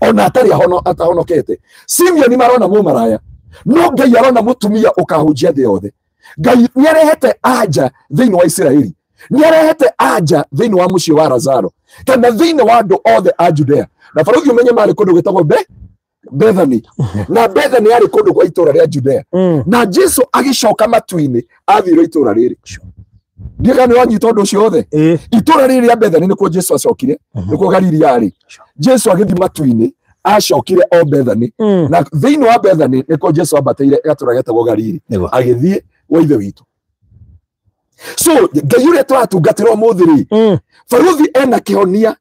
Ona atarĩ atahonokete. Simeoni marona mũmaraya, no Ngai arona mũtumia ũkahunjia thĩ yothe. Ngai nĩarehete anja thĩinĩ wa Isiraeli. Nĩarehete anja thĩinĩ wa mũciĩ wa Lazaro kana thĩinĩ wa andũ othe a Judea. Na barũthi ũmenye marĩ kũndũ gwĩtagwo Bethany. Na Bethany yarĩ kũndũ kwa itũũra rĩa Judea. Na Jesu agĩcoka matu-inĩ athire itũũra rĩrĩ. Ndiĩ kana nĩwanyita ũndũ ũcio wothe. Itũũra rĩrĩ rĩa Bethany nĩkuo Jesu acokire, nĩkuo Galili yarĩ. Jesu agĩthiĩ matu-inĩ acokire o Bethany. Na thĩinĩ wa Bethany nĩkuo Jesu ambatĩire gatũũra getagwo Galili. Agĩthiĩ gwa Ithe witũ. So Ngai ũrĩa tũratungatĩra ũmũthĩ rĩ, barũthi ena kĩhonia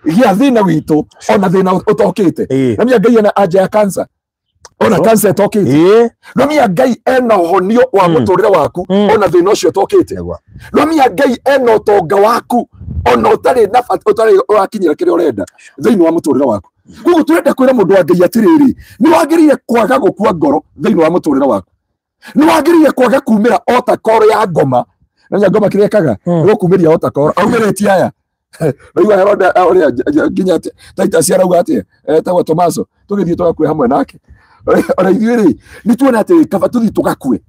gĩa thĩna witũ ona thĩna ũtokĩte. Na mia Ngai ena anja ya cancer. Ona cancer ĩtokĩte. No mia Ngai ena ũhonio wa mũtũrĩre waku ona thĩna ũcio ũtokĩte. No mia Ngai ena ũtonga waku ona ũtarĩ na ũtarĩ ũrakinyĩra kĩrĩa ũrenda thĩinĩ wa mũtũrĩre waku. Koguo tũrenda kwĩra mũndũ wa Ngai atĩrĩrĩ, nĩ wagĩrĩire kwaga gũkua ngoro thĩinĩ wa mũtũrĩre waku. Nĩ wagĩrĩire kwaga kumĩra o ta koro ya ngoma. Na ngoma kĩrĩa ĩkaga nĩ gũkumĩria o ta koro. Aumĩrĩtie aya. Raigua Herode ũrĩa nginya Titus arauga atĩa, etagwo Tomaso, tũgĩthiĩ tũgakue hamwe nake. Ona ithuĩ rĩ, nĩ tuona atĩ kaba tũthiĩ tũgakue.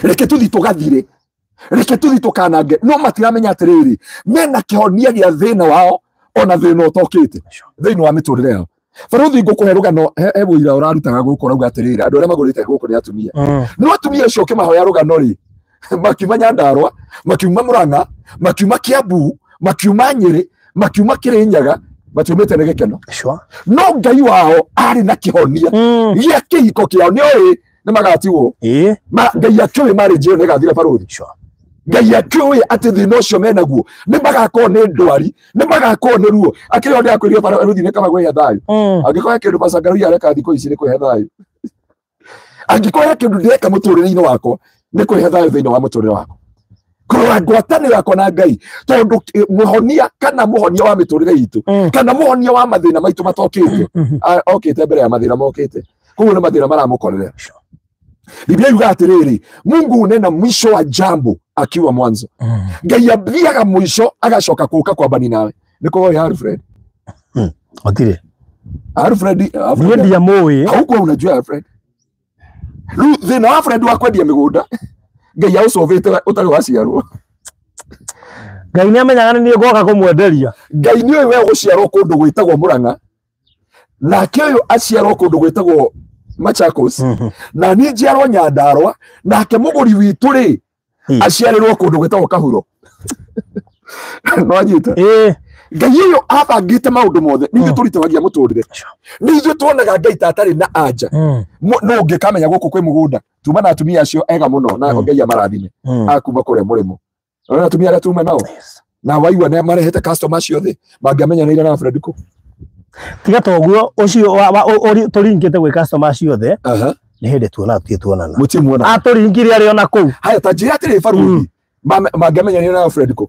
Reke tũthiĩ tũgathire. Reke tũthiĩ tũkanange. No matiramenya atĩrĩrĩ, mena kĩhonia gĩa thĩna wao ona thĩna ũtokĩte thĩinĩ wa mĩtũrĩre yao. Barũthi ngũkũhe rũgano he mũira ũrarutaga gũkũ ũrauga atĩrĩrĩ, andũ arĩa magũrĩte gũkũ nĩ atumia. No atumia acio ũkĩmahoya rũgano rĩ, makiuma Nyandarua, makiuma Murang'a, makiuma Kiambu, makiuma Nyĩrĩ, makiuma Kĩrĩnyaga, matiumĩte nĩ gĩkeno. No Ngai wao arĩ na kĩhonia gĩa kĩhiko kĩao. Nĩoĩ nĩ magatigwo. Ngai akĩũĩ marĩ ĩyo nĩ ĩgathira barũthi. Ngai akĩũĩ atĩ thĩna ũcio menaguo nĩ magakorwo nĩ ndwari, nĩ magakorwo nĩ ruo. Akĩrĩ o ndĩrakwĩrire barũthi nĩ kaba kwĩhe thayũ. Angĩkorwo he kĩndũ Pastor Ngaruiya areka thikũ ici nĩ kwĩhe thayũ. Angĩkorwo he kĩndũ ndĩreka mũtũrĩre-inĩ wakwa nĩ kwĩhe thayũ thĩinĩ wa mũtũrĩre wakwa. Kũrora ngwatanĩro yakwa na Ngai, tondũ mũhonia kana mũhonia wa mĩtũrĩre itũ kana mũhonia wa mathĩna maitũ matokĩte, okĩte mbere ya mathĩna mokĩte. Koguo nĩ mathĩna maramũkorerera. Biblia yuga atĩrĩrĩ, Mungu hunena mwisho wa jambo akiwa mwanzo. Ngai athiaga mũico agacoka kũka kwambani nawe. Nĩkũĩ Alfred? Gũtirĩ. Alfred, Niĩ ndiamũĩ. Haukuwa unajua Alfred. Rĩu thĩna wa Alfred wa kwendia mĩgũnda, Ngai aũcũvĩte ũtarĩ waciarwo. Ngai nĩamenyaga nĩ niĩ ngoka kũmwenderia. Ngai nĩoĩ we ũgũciarwo kũndũ gwĩtagwo Murang'a, nake ũyũ aciarwo kũndũ gwĩtagwo Machakos, na niĩ njiarwo Nyandarua, nake mũgũri witũ rĩ aciarĩrwo kũndũ gwĩtagwo Kahuro. No anyita? Ngai ũyũ abangĩte maũndũ mothe nĩ ithuĩ tũritũhagia mũtũrĩre nĩ ithuĩ tuonaga Ngai ta atarĩ na anja no ũngĩkamenya gũkũ kwĩ mũgũnda tuma na atumia acio ega mũno na Ngai amarathime akuma kũrĩa mũrĩmo na atumia arĩa tuma nao na waigua nĩ marehete customer ciothe mangĩamenyanĩire na Alfred kũ tiga toguo ũcio tũringĩte gwĩ customer ciothe nĩ hĩndĩ tuona tuĩ tuonana mũtimuona atũringire arĩ ona kũu haya ta njĩra atĩrĩ baruthi mangĩamenyanĩire na Alfred kũ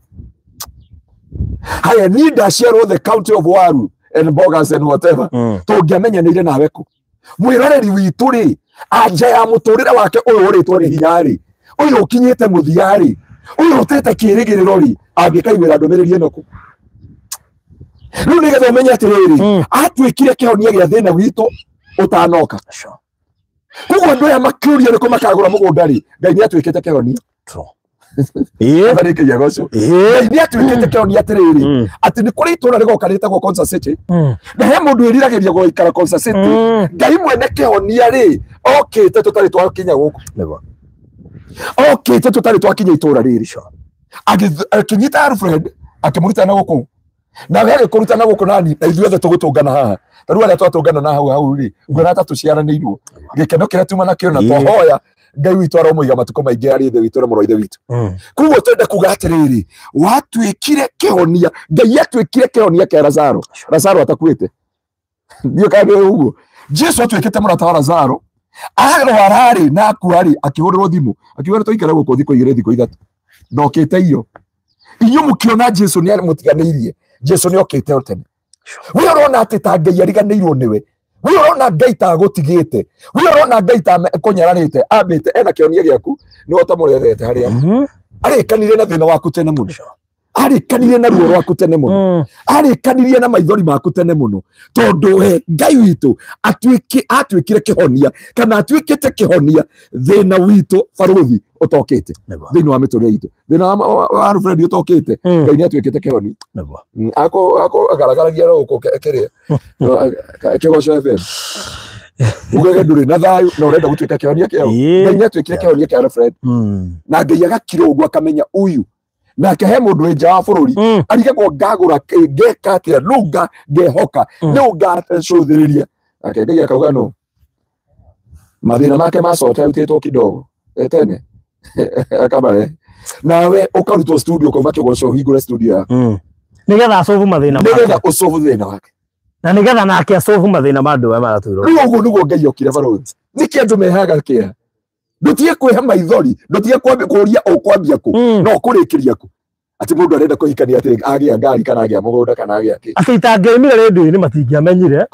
haya niĩ ndaciarwo the county of Waru and Bogas and whatever tũngĩamenyanĩire nawe kũ mwĩroreri witũ rĩ anja ya mũtũrĩre wake ũyũ ũrĩtwo nĩ hinya rĩ ũyũ ũkinyĩte mũthia rĩ ũyũ ũtete kĩĩrĩgĩrĩro rĩ angĩkaiguĩra ndũmĩrĩri ĩno kũ rĩu nĩgetha ũmenye atĩrĩrĩ atuĩkire kĩhonia gĩa thĩna witũ ũtanoka koguo andũ aya makĩũria nĩkũ makagũra mũgũnda rĩ Ngai nĩ atuĩkĩte kĩhonia Ngai nĩ atuĩkĩte kĩhonia atĩrĩrĩ atĩ nĩ kũrĩ itũũra rĩgoka rĩtagwo Konza City na he mũndũ wĩriragĩria gũikara Konza City Ngai mwene kĩhonia rĩ okĩte tũtarĩ twakinya gũkũ okĩte tũtarĩ twakinya itũũra rĩrĩ akĩnyita Alfred akĩmũruta na gũkũ nawe agĩkũruta na gũkũ nani na ithuothe tũgũtũngana haha ta rĩu arĩa twatũngana na hau hau rĩ nguona ta tũciaranĩirwo gĩkeno kĩrĩa tuma nakĩo na twahoya Ngai witũ aromũiga matukũ maingĩ arĩ ithe witũ na mũrũ wa ithe witũ koguo twenda kuga atĩrĩrĩ watuĩkire kĩhonia Ngai atuĩkire kĩhonia kĩa Lazaro Lazaro atakuĩte ndiũ kana nĩ ũguo Jesu atuĩkĩte mũrata wa Lazaro arwara rĩ na akua rĩ akĩhũrĩrwo thimũ akiuga nĩ tũikare gũkũ thikũ igĩrĩ thikũ ithatũ ndokĩte iyo inyuĩ mũkĩona Jesu nĩ amũtiganĩirie Jesu nĩ okĩte o tene we ũrona atĩ ta Ngai ariganĩirwo nĩwe we ũrona Ngai ta agũtigĩte we ũrona Ngai ta kũnyararĩte ambĩte ena kĩhonia gĩaku nĩwe ũtamũrethete harĩa arĩkanire na thĩna waku tene mũno arĩkanire na ruo rwaku tene mũno arĩkanirie na maithori maku tene mũno tondũ we Ngai witũ atuĩkire kĩhonia kana atuĩkĩte kĩhonia thĩna witũ barũthi ũtokĩte thĩinĩ wa mĩtũrĩre itũ thĩna wa Alfred ũtokĩte Ngai nĩ atuĩkĩte kĩhonia ako agaragaragia gũkũ kĩrĩa Kĩgoco FM ugege ndũrĩ na thayũ na ũrenda gũtuĩka kĩhonia kĩao Ngai nĩ atuĩkire kĩhonia kĩa Alfred na Ngai agakira ũguo akamenya ũyũ nake he mũndũ wĩ nja wa bũrũri arigagwo ngagũra ngeka atĩa nũ ngehoka nũ ngacũthĩrĩria nake Ngai akauga no mathĩna make macote arutĩtwo kidogo tene akamare nawe ũkarutwo studio ũkauma Kĩgoco ũhingũre studio yaku nĩgetha acobu mathĩna make nĩgetha ũcobu thĩna wake na nĩgetha nake acobu mathĩna ma andũ aya maratwĩrorera rĩu ũguo nĩguo Ngai okire barũthi nĩkĩ andũ mehaga kĩeha ndutige kwĩha maithori ndutige kũria ũkwambia kũ no ũkũrĩkĩria kũ atĩ mũndũ arenda kũhikania atĩ agĩa ngari kana agĩa mũgũnda kana agĩa kĩ atĩ itangĩoimire rĩndiũ-inĩ matingĩamenyire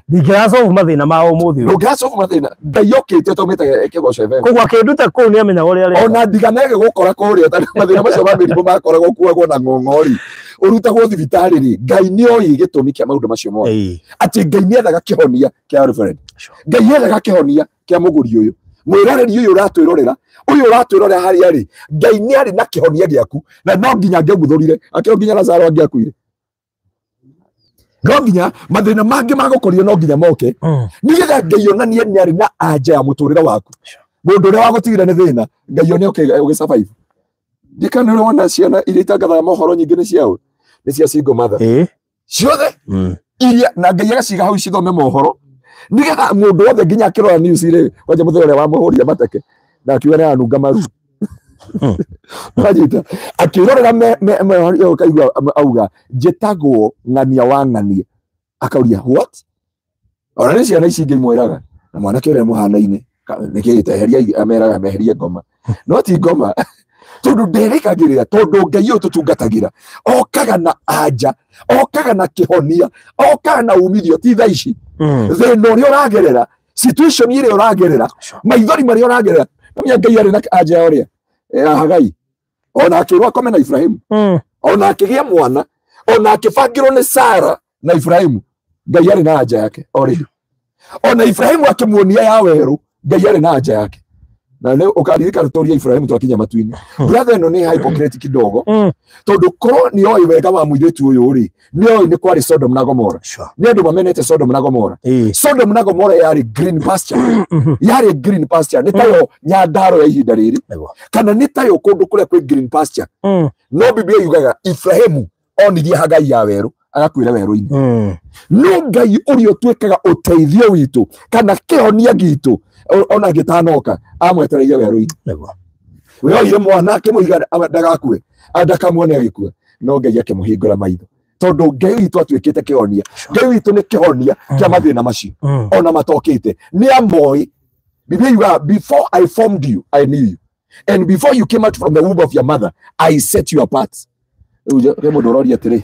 ndingĩracobu mathĩna ma ũmũthĩ ũyũ ndũngĩracobu mathĩna Ngai okĩte ũtaumĩte Kĩgoco FM koguo akĩnduta kũu nĩamenyaga ũrĩa areka ona ndiganege gũkora kũrĩa tondũ mathĩna macio ma mĩrimũ makoragwo kuagwo na ng'ong'ori ũrutagwo thibitarĩ rĩ Ngai nĩoĩ gĩtũmi kĩa maũndũ macio mothe atĩ Ngai nĩethaga kĩhonia kĩa Alfred Ngai ethaga kĩhonia kĩa mũgũri ũyũ mwĩroreri ũyũ ũratwĩrorera ũyũ ũratwĩrorera harĩa rĩ Ngai nĩ arĩ na kĩhonia gĩaku na no nginya angĩaguthũrire akĩo nginya Lazaro angĩakuire no nginya mathĩna mangĩ magũkorire no nginya moke nĩgetha Ngai onanie nĩ arĩ na anja ya mũtũrĩre waku mũndũ ũrĩa wagũtigire nĩ thĩna Ngai one ũgĩ survive ndikana ũrĩa wona ciana iria itangathaga mohoro nyingĩ nĩ ciao nĩ cia single mother ciothe iria na Ngai agaciga hau cithome mohoro nigetha mũndũ wothe nginya akĩrora news rĩ kwanja mũthenya ũrĩa wamũhũrire mateke na akiuga nĩ aranunga maru wanyita akĩrorera ũkaigua auga njĩtagwo ng'ania wa ng'ania akauria what ona nĩ ciana ici ingĩ imwĩraga na mwanake ũrĩa mũhanaine nĩkĩ teheria ameraga meherie ngoma no ti ngoma tondũ nderĩkagĩrĩra tondũ Ngai ũyũ tũtungatagĩra okaga na anja okaga na kĩhonia okaga na umithio ti thaa ici thĩna ũrĩa ũragerera situation ĩrĩa ũragerera maithori marĩa ũragerera namenya Ngai arĩ na anja ya ũrĩa ya Hagai ona akĩrwo akome na Ibrahimu ona akĩgĩa mwana ona akĩbangĩrwo nĩ Sara na Ibrahimu Ngai arĩ na anja yake already ona Ibrahimu akĩmuonia ya werũ Ngai arĩ na anja yake na nĩ ũkaririkana tũria Ibrahimu twakinya matu-inĩ brother ĩno nĩ hypocrite kidogo tondũ korwo nĩ oĩ wega wa mũirĩtu ũyũ rĩ nĩ oĩ nĩ kwarĩ Sodom na Gomora nĩ andũ mamenete Sodom na Gomora Sodom na Gomora yarĩ green pasture yarĩ green pasture nĩ tayo Nyandarua ya ihinda rĩrĩ kana nĩ tayo kũndũ kũrĩa kwĩ green pasture no Biblia yugaga Ibrahimu Onirie Hagai ya werũ agakuĩra werũ-inĩ. No Ngai ũrĩa ũtuĩkaga ũteithio witũ kana kĩhonia gitũ ona gĩtanoka amwetereire werũ-inĩ. We oire mwana akĩmũiga ndagakue ndakamuone agĩkua, no Ngai akĩmũhingũra maitho tondũ Ngai witũ atuĩkĩte kĩhonia. Ngai witũ nĩ kĩhonia kĩa mathĩna macio ona matokĩte. Nĩ amoĩ. Biblia yugaga, before I formed you I knew you, and before you came out from the womb of your mother I set you apart. Rĩu he mũndũ ũroria atĩrĩ,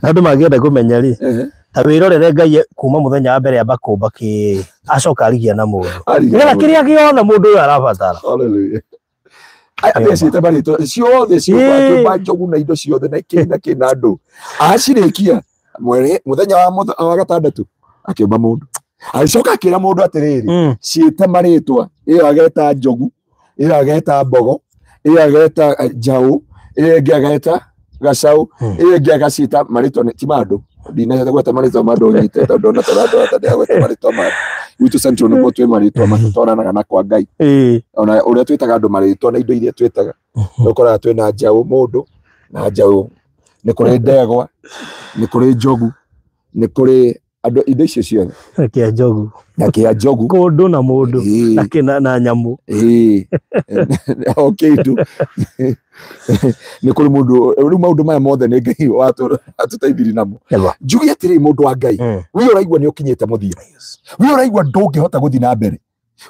na andũ mangĩenda kũmenya rĩ, ta wĩrorere Ngai kuma mũthenya wa mbere amba kũmba kĩ acoka arigia na mũndũ nĩgetha kĩrĩa gĩothe mũndũ ũyũ arabatara. Hallelujah. Athecete marĩtwa ciothe ciũmba njogu na indo ciothe na kĩ na kĩ na andũ acirĩkia mũthenya wa gatandatũ akĩũmba mũndũ. Agĩcoka akĩra mũndũ atĩrĩrĩ, ciĩte marĩtwa, ĩyo ageta njogu, ĩyo ageta mbogo, ĩyo ageta njaũ, ĩyo ĩngĩ ageta gacaũ, ĩyo ĩngĩ agaciĩta marĩtwa ti ma andũ. Ndinahota gweta marĩtwa ma andũ nyite tondũ ona tũrandũ marĩtwa ma gwitũ Central nĩkuo twĩ marĩtwa matũtwaranaga na kwa Ngai. Ona ũrĩa twĩtaga andũ marĩtwa na indo iria twĩtaga, nĩũkoraga twĩna njaũ mũndũ na njaũ, nĩ kũrĩ ndegwa, nĩ kũrĩ njogu, nĩ kũrĩ andũ indo icio ciothe. Na kĩa njogu. Na kĩa njogu. Kũndũ na mũndũ. Na na nyamũ. O kĩndũ. Nĩ kũrĩ mũndũ, rĩu maũndũ maya mothe nĩ Ngai watũteithirie namo. Njuge atĩrĩ mũndũ wa Ngai, we ũraigua nĩ ũkinyĩte mũthia. We ũraigua ndũngĩhota gũthiĩ na mbere.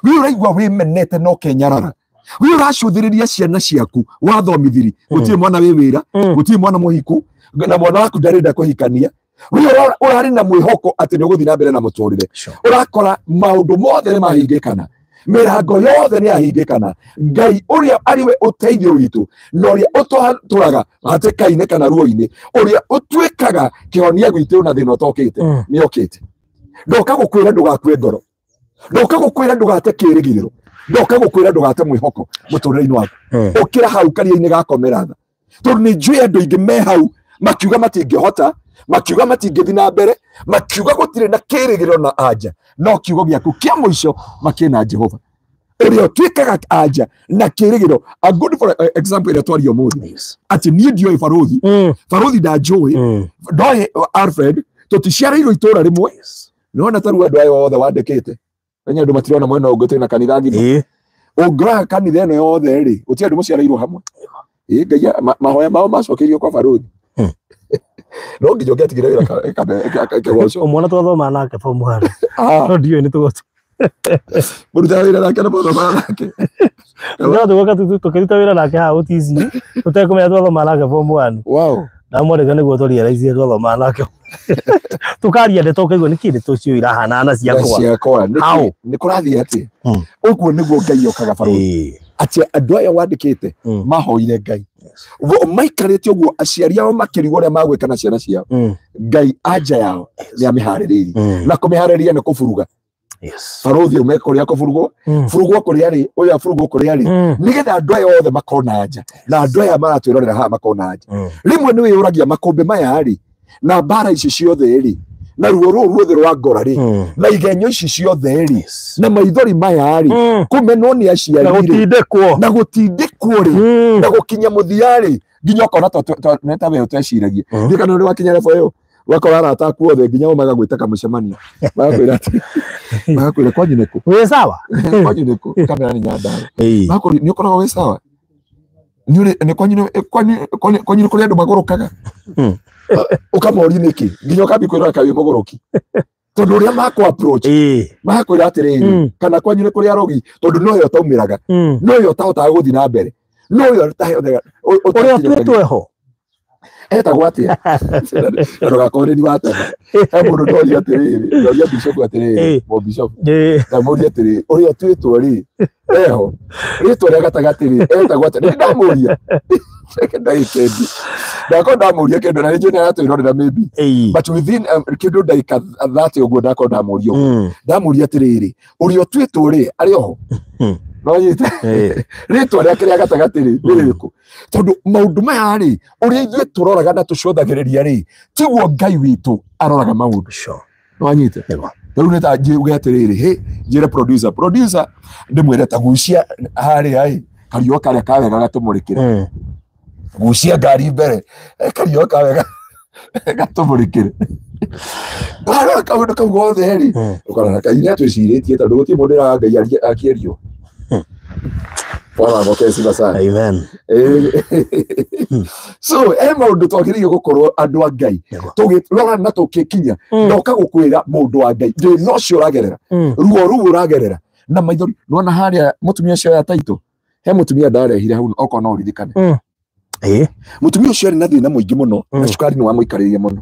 We ũraigua wĩmenete na ũkenyarara. We ũracũthĩrĩria ciana ciaku wathomithiri, gũtirĩ mwana wĩ wĩra, gũtirĩ mwana mũhiku, na mwana waku ndarenda kũhikania. We ũrarĩ na mwĩhoko atĩ nĩ ũgũthiĩ na mbere na mũtũrĩre. Ũrakora maũndũ mothe nĩ mahingĩkana, mĩrango yothe nĩ yahingĩkana. Ngai ũrĩa arĩ we ũteithio witũ na ũrĩa ũtũraga hatĩka-inĩ kana ruo-inĩ, ũrĩa ũtuĩkaga kĩhonia gwitũ na thĩna ũtokĩte, nĩ okĩte. Ndoka gũkwĩra ndũgakue ngoro, ndoka gũkwĩra ndũgate kĩĩrĩgĩrĩro, ndoka gũkwĩra ndũgate mwĩhoko mũtũrĩre-inĩ waku. Ũkĩra hau karia-inĩ gakomera tha, tondũ nĩ njũĩ andũ aingĩ me hau makiuga matingĩhota, makiuga matingĩthiĩ na mbere, makiuga gũtirĩ na kĩĩrĩgĩrĩro na anja, no kiugo gĩaku kĩa mũico makĩna Jehova ũrĩa ũtuĩkaga anja na kĩĩrĩgĩrĩro. A good for example ĩrĩa twaria ũmũthĩ, atĩ niĩ ndioĩ Barũthi, Barũthi ndanjũĩ, ndoĩ Alfred, tũticiarĩirwo itũũra rĩmwe. Nĩwona ta rĩu andũ aya othe wandĩkĩte, menya andũ matirona mwena ũngĩ twĩna kanitha ng'ima. Ũngĩrora kanitha ĩno yothe rĩ, gũtirĩ andũ mũciarĩirwo hamwe. Ngai mahoya mao macokeirio kwa Barũthi. No nginya ũngĩatigire wĩra kĩgoco. Mwana twathoma nake form 1. No ndiũĩ nĩ tũgoco. Mũrutaga wĩra nake na mũthomaga nake. No tũgoka tũkĩruta wĩra nake haha OTC, tũtekũmenya twathoma nake form 1. Wow. Ndamwandĩka nĩguo tũrealize twathoma nake. Tũkaria ndeto ũkaigua nĩkĩ ndeto icio irahanana ciakwa. Nĩ kũrathiĩ atĩa? Ũguo nĩguo Ngai okaga Barũthi. Atĩ andũ aya wandĩkĩte mahoire Ngai. Maikarĩte ũguo aciari ao makĩrigwo ũrĩa magwĩka na ciana ciao. Ngai anja yao nĩ amĩharĩrĩirie. Na kũmĩharĩrĩria nĩ kũburuga. Barũthi aume kũrĩa kũburugwo, burugwo kũrĩa rĩ, ũyũ aburugwo kũrĩa rĩ, nĩgetha andũ aya othe makona anja, na andũ aya maratwĩrorera haha makona anja. Rĩmwe nĩ wĩyũragia makũmbĩ maya rĩ, na mbara ici ciothe rĩ, na ruo rũrũ ruothe rwa ngora rĩ, na igenyo ici ciothe rĩ, na maithori maya rĩ, kũmenwo nĩ aciari rĩ, na gũtindĩkwo rĩ, na gũkinya mũthia rĩ, nginya ũkona ta we ũteciragia. Ndiũĩ kana nĩ wakinya level ĩyo, ũgakora arata aku othe nginya o magagwĩta kamũcemanio, magakwĩra atĩ, magakwĩra kwanyu nĩkũ? Wĩ sawa? Kwanyu nĩkũ? Kamera nĩ Nyandarua. Magakwĩra nĩ ũkoragwo wĩ sawa? Nĩ kwanyu nĩ kũrĩ andũ magũrũkaga? Ũkamoria nĩkĩ? Nginya ũkambia kwĩrora ka wĩ mũgũrũki. Tondũ ũrĩa makũ approach, magakwĩra atĩrĩrĩ, kana kwanyu nĩ kũrĩ arogi, tondũ nowe ũtaumĩraga, nowe ũtahotaga gũthiĩ na mbere, nowe ũtahotaga ũrĩa ũtuĩtwo ho. Etagwo atĩa? Ndũgakorwo nĩ watema. He mũndũ ndoria atĩrĩrĩ, ndoria bishop atĩrĩrĩ, mũbishop. Ndamũria atĩrĩrĩ, ũrĩa ũtuĩtwo rĩ, eho, rĩtwa rĩa gatagatĩ rĩ, etagwo atĩa? Nĩ ndamũria. Ndagĩka ĩngĩ. Ndakorwo ndamũria kĩndũ na nĩ njũĩ nĩ aratwĩrorera maybe. But within kĩndũ ndagĩka 30 ũguo ndakorwo ndamũria ũguo. Ndamũria atĩrĩrĩ, ũrĩa ũtuĩtwo rĩ, arĩ oho? No nyite. Rĩtwa rĩake rĩa gatagatĩ rĩ, nĩ rĩrĩkũ? Tondũ maũndũ maya rĩ, ũrĩa ithuĩ tũroraga na tũcũthagĩrĩria rĩ, tiguo Ngai witũ aroraga maũndũ. No nyite. Rĩu nĩ ta njuge atĩrĩrĩ, hĩ, njĩre producer, ndĩmwĩre ta gucia harĩa ĩ, kariũa karĩa ka wega gatũmũrĩkĩre. Gucia ngari mbere kario kawe gatũmũrĩkĩre. Warora kaũndũ kau gothe rĩ, ũkarora Ngai nĩatwĩcirĩtie tondũ gũtirĩ mũndũ ũraga Ngai akĩerio. Bwana apokee sifa sana. Amen. So maũndũ twagĩrĩire gũkorwo andũ a Ngai tũgĩrora na tũkĩkinya ndoka gũkwĩra mũndũ wa Ngai thĩna ũcio ũragerera, ruo rũu ũragerera na maithori. Nĩwona harĩa mũtumia ũcio ya taitũ, he mũtumia ndarehire hau okorwo no ũririkane. Mũtumia ũcio arĩ na thĩna mũingĩ mũno na cukari nĩ wamũikarĩire mũno.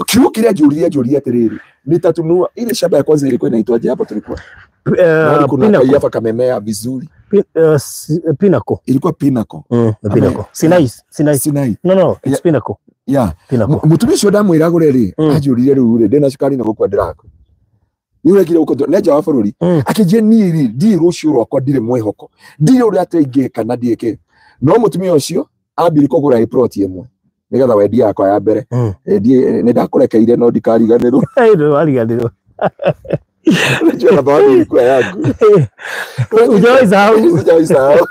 Kiugo kĩrĩa njũririe atĩrĩrĩ, nitatunua ile shamba ya kwanza ilikuwa inaitwaje hapo tulikuwa? Kuna kaiafa kamemea vizuri. Pinnacle. Ilikuwa Pinnacle. Pinnacle. Sinai. No, it's Pinnacle. Yeah. Pinnacle. Mũtumia ũcio ndamwĩra agũre rĩ, anjũririe rĩu rĩ, ndĩna cukari na gũkua ndĩrakua. Nĩ ũrekire gũkũ nĩ nja wa bũrũri. Akĩnjĩra niĩ rĩ, ndiĩ rũciũ rwakwa ndirĩ mwĩhoko. Ndirĩ ũrĩa atĩ ingĩka na ndiĩke. No mũtumia ũcio ambire kũgũra plot ĩmwe nĩgetha wendia yakwa ya mbere. Nĩ ndakũrekeire no ndikariganĩrwo. Ndwariganĩrwo. Najua thawabu ilikuwa yangu. Hujawahi sahau. Sijawahi sahau.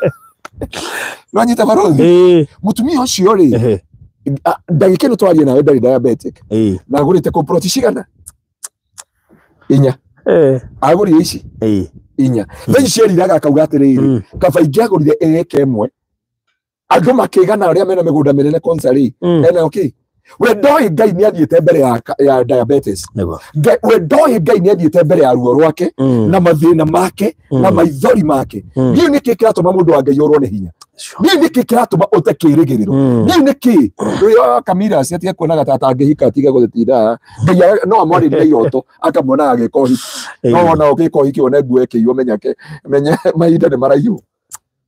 Nanyita barothi. Mũtumia ũcio rĩ, ndagĩka ĩno twaria nawe ndarĩ diabetic. Na agũrĩte kũ plot cigana? 4. Agũrire ici? 4. Thaa ici eriraga akauga atĩrĩrĩ, kaba ingĩagũrire ĩka ĩmwe, andũ makĩgana arĩa mena mĩgũnda mĩnene kwanza rĩ, ena okay. We ndoĩ Ngai nĩ athiĩte mbere ya diabetes. We ndoĩ Ngai nĩ athiĩte mbere ya ruo rwake na mathĩna make na maithori make. Niĩ nĩkĩ kĩratũma mũndũ wa Ngai orwo nĩ hinya? Niĩ nĩkĩ kĩratũma ũte kĩĩrĩgĩrĩro? Niĩ nĩkĩ rĩo Kamira atige kuonaga ta atangĩhika atige gũtinda. Ngai no amwarĩrie iroto akamuonaga agĩka ũhiki. No wona ũgĩka ũhiki wone nguo ĩkĩiywo menye mahinda nĩ maraiywo.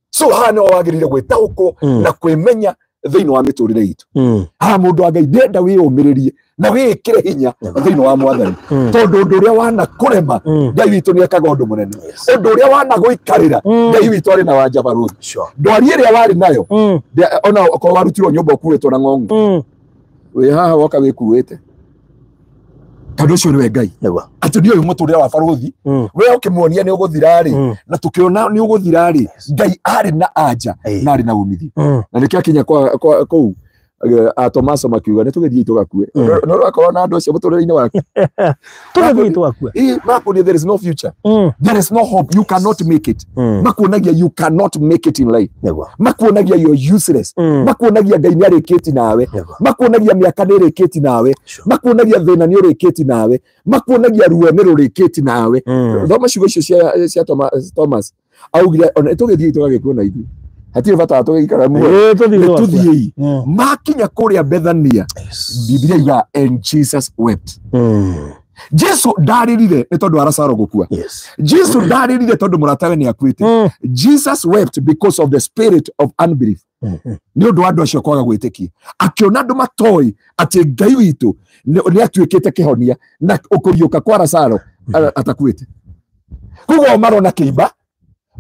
So haha nĩho wagĩrĩire gwĩtaũkwo na kwĩmenya thĩinĩ wa mĩtũrĩre itũ. Haha mũndũ wa Ngai ndĩrenda wĩyũmĩrĩrie na wĩĩkĩre hinya thĩinĩ wa Mwathani, tondũ ũndũ ũrĩa wanakũrema Ngai witũ nĩekaga ũndũ mũnene. Ũndũ ũrĩa wanagũikarĩra Ngai witũ arĩ na wanja barũthi. Ndwari ĩrĩa warĩ nayo ona okorwo warutirwo nyũmba ũkuĩtwo na ng'ong'o, wĩ haha woka wĩkuĩte, tondũ ũcio nĩwe Ngai. Atĩ nĩ ũyũ mũtũrĩre wa barũthi, we ũkĩmuonia nĩ ũgũthira rĩ, na tũkĩona nĩ ũgũthira rĩ, Ngai arĩ na anja na arĩ na umithio. Na nĩkĩo akinya kũu Tomaso makiuga nĩ tũgĩthiĩ tũgakue. No ũrakorwo na andũ acio mũtũrĩre-inĩ waku. Tũgĩthiĩ tũgakue. Makuonia there is no future. There is no hope. You cannot make it. Makuonagia you cannot make it in life. Makuonagia you are useless. Makuonagia Ngai nĩ arĩkĩtie nawe. Makuonagia mĩaka nĩ ĩrĩkĩtie nawe. Makuonagia thĩna nĩ ũrĩkĩtie nawe. Makuonagia ruo nĩ rũrĩkĩtie nawe. Thoma ciugo icio cia Thomas. Augire ona tũgĩthiĩ tũgagĩkua na ithuĩ. Hatirĩ bata tũgĩikara muoyo. Tũthiĩi. Makinya kũrĩa Bethania, Biblia yugaga and Jesus wept. Jesu ndarĩrire nĩ tondũ wa Lazaro gũkua. Jesu ndarĩrire tondũ mũratawe nĩ akuĩte. Jesus wept because of the spirit of unbelief. Nĩ ũndũ wa andũ acio kwaga gwĩtĩkia. Akĩona andũ matoĩ atĩ Ngai witũ nĩ atuĩkĩte kĩhonia na ũkũriũka kwa Lazaro atakuĩte. Koguo marona kĩimba,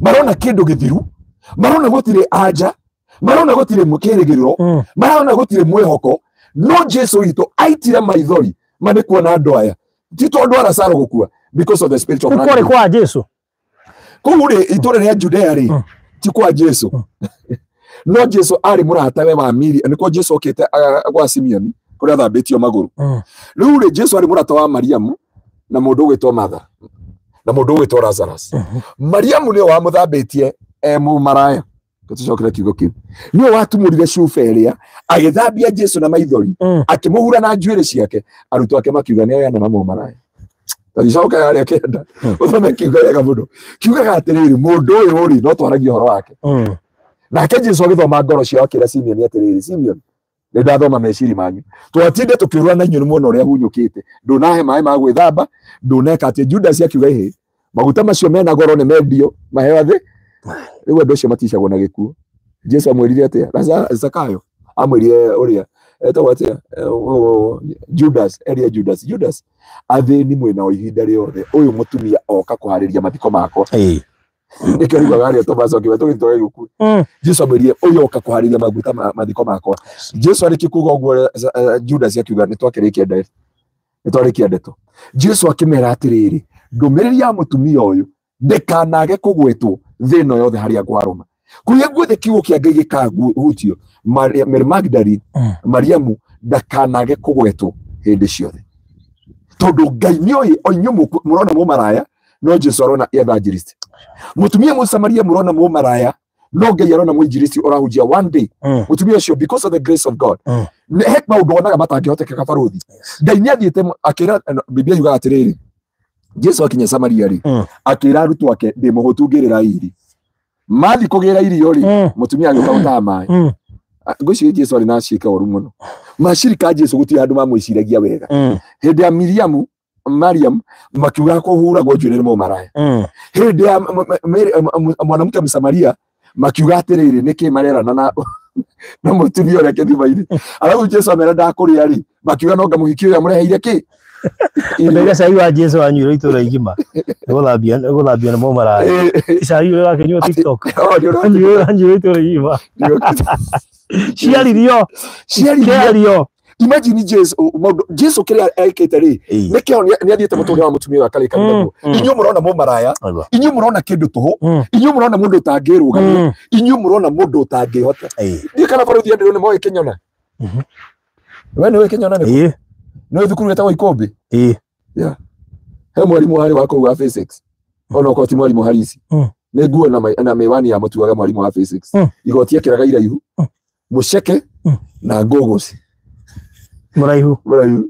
marona kĩndũ gĩthiru, marona gũtirĩ anja, marona gũtirĩ kĩĩrĩgĩrĩro, marona gũtirĩ mwĩhoko. No Jesu witũ aitire maithori ma nĩ kuona andũ aya ti tondũ wa Lazaro gũkua, because of the spirit of Kũrĩ kwa Jesu. Kũu rĩ, itũũra rĩa Judea rĩ, ti kwa Jesu. No Jesu arĩ mũratawe wa Miri, nĩkuo Jesu okĩte gwa Simeoni kũrĩa athambĩtio magũrũ. Rĩu rĩ, Jesu arĩ mũrata wa Mariamu na mũndũ ũgwĩtwo Martha na mũndũ ũgwĩtwo Lazarus. Mariamu nĩwe wamũthambĩtie mũmaraya. Tũcokere kiugo kĩu. Nĩwe watumũrire cuba ĩrĩa agĩthambia Jesu na maithori, akĩmũhura na njuĩrĩ ciake. Arutwo ake makiuga nĩ oyana na mũmaraya. Tagĩcoka harĩa kĩenda ũthome kiugo wega mũno. Kiugaga atĩrĩrĩ, mũndũ ũyũ rĩ, no twaragie ũhoro wake. Nake Jesu agĩthoma ngoro ciao akĩra Simeoni atĩrĩrĩ, Simeoni, nĩ ndathoma meciria manyu. Twatinde tũkĩũrũra na inyuĩ nĩ muona ũrĩa hunyũkĩte. Ndũnahe maĩ ma gwĩthamba, ndũneka atĩ. Judas akiuga ĩhĩ, maguta macio mena goro nĩ mendio, maheo thĩ. Rĩu andũ acio maticagwo na gĩkuũ. Jesu amwĩrire atĩa? Zakayo amwĩrire ũrĩa etagwo atĩa? Judas, eria Judas, Judas, athĩni mwĩnao ihinda rĩothe, ũyũ mũtumia oka kũharĩria mathiko makwa. Nĩkĩo riugaga harĩa Tomaso akiuga tũgĩthiĩ tũgagĩkue. Jesu amwĩrire ũyũ oka kũharĩria maguta mathiko makwa. Jesu arĩkia kuuga ũguo, Judas akiuga nĩ twakĩrĩkia ndeto. Nĩ twarĩkia ndeto. Jesu akĩmera atĩrĩrĩ, ndũmĩrĩri ya mũtumia ũyũ ndĩkanage kũgwetwo thĩ ĩno yothe harĩa ngwarũma. Kũrĩa guothe kiugo kĩa Ngai gĩkahutio, Mary Magdalene, Mariamu ndakanage kũgwetwo hĩndĩ ciothe. Tondũ Ngai nĩoĩ o inyuĩ mũrona mũmaraya, no Jesu arona evangelist. Mũtumia Mũsamaria mũrona mũmaraya, no Ngai arona mũinjilisti ũrahunjia one day. Mũtumia ũcio because of the grace of God. He maũndũ onaga matangĩhotekeka barũthi. Ngai nĩathiĩte akĩra Biblia yugaga atĩrĩrĩ, Jesu akinya Samaria rĩ, akĩra arutwo ake ndĩ mũhũtu ngĩrĩra irio. Mathi kũgĩra irio rĩ, mũtumia agĩũka gũtaha maĩ. Ngwĩciria Jesu arĩ na ciĩka ũru mũno. Macirika Jesu gũtirĩ handũ mamwĩciragia wega. Hĩndĩ ya Mariam makiuga kũhuragwo njuĩrĩ nĩ mũmaraya. Hĩndĩ ya mwanamke Msamaria makiuga atĩrĩrĩ nĩkĩ marerana na mũtumia ũrĩa kĩthima-inĩ. Arabu Jesu amera ndakũrĩa rĩ, makiuga no ngamũhiki ũrĩa mũreheire kĩ? Ndaiga cai wa Jesu anyuire itũra igima. Gũthambia nĩ mũmaraya. Cai ũrĩa ũrakĩnyua TikTok. Anyuire itũra igima. Ciaririo. Ciaririo. Imagine Jesu, Jesu kĩrĩa ekĩte rĩ, nĩkĩo nĩathiĩte mũtũrĩre wa mũtumia ũyũ akarĩkanĩra naguo. Inyuĩ mũrona mũmaraya, inyuĩ mũrona kĩndũ tũhũ, inyuĩ mũrona mũndũ ũtangĩrũgamia, inyuĩ mũrona mũndũ ũtangĩhota. Ndiũĩ kana barũthi andũ nĩ moĩ Kĩnyona. We nĩũĩ Kĩnyona nĩ? Nĩũĩ thukuru ĩtagwo Ikũmbĩ? He mwarimũ harĩ wa kũu wa physics. Ona okorwo ti mwarimũ Harisi. Nĩ nguo na mĩwani ya mũtuaga mwarimũ wa physics. Igoti ekĩraga iraihu, mũceke na ngogoci. Mũraihu. Mũraihu.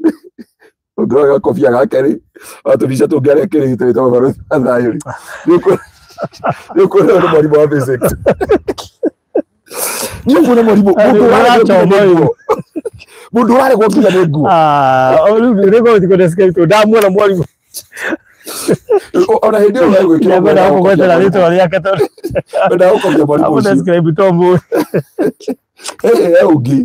Ũngĩrora gakobia gake rĩ, tũbica tũngĩ arĩa ekĩrĩte wĩtagwo barũthi wa thayũ rĩ. Nĩ ũkuona nĩ mwarimũ wa physics. Nĩ ũkuona mwarimũ, mũndũ ũraregwo nginya nĩ nguo. Rĩu ndĩgũthiĩ ndamuona mwarimũ. Ona hĩndĩ ĩyo egwĩkĩra Ndĩrenda kũgwetera rĩtwa rĩake tondũ Ndĩrenda gũkobia mwarimũ ũcio. Amũdescribe to mũndũ. He ũngĩ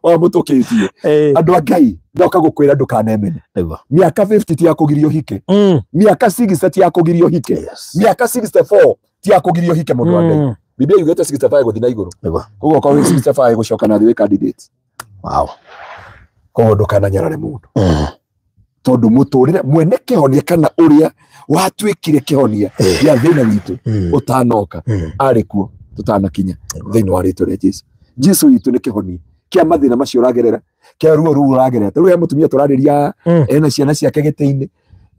wamũtũkĩtie. Andũ a Ngai ndoka gũkwĩra ndũkanemene. Mĩaka 50 ti ya kũgirio hike. Mĩaka 60 ti ya kũgirio hike. Mĩaka 64 ti ya kũgirio hike mũndũ wa Ngai. Biblia yugĩte 65 gũthiĩ na igũrũ. Koguo okorwo wĩ 65 gũcoka na thĩ wĩ candidate. Wow. Koguo ndũkananyarare mũndũ. Tondũ mũtũrĩre mwene kĩhonia kana ũrĩa watuĩkire kĩhonia gĩa thĩna witũ ũtanoka arĩ kuo tũtanakinya thĩinĩ wa rĩtwa rĩa Jesu. Jesu witũ nĩ kĩhonia kĩa mathĩna macio ũragerera, kĩa ruo rũu ũragerera. Ta rĩu he mũtumia tũrarĩria ena ciana ciake gĩtĩ-inĩ,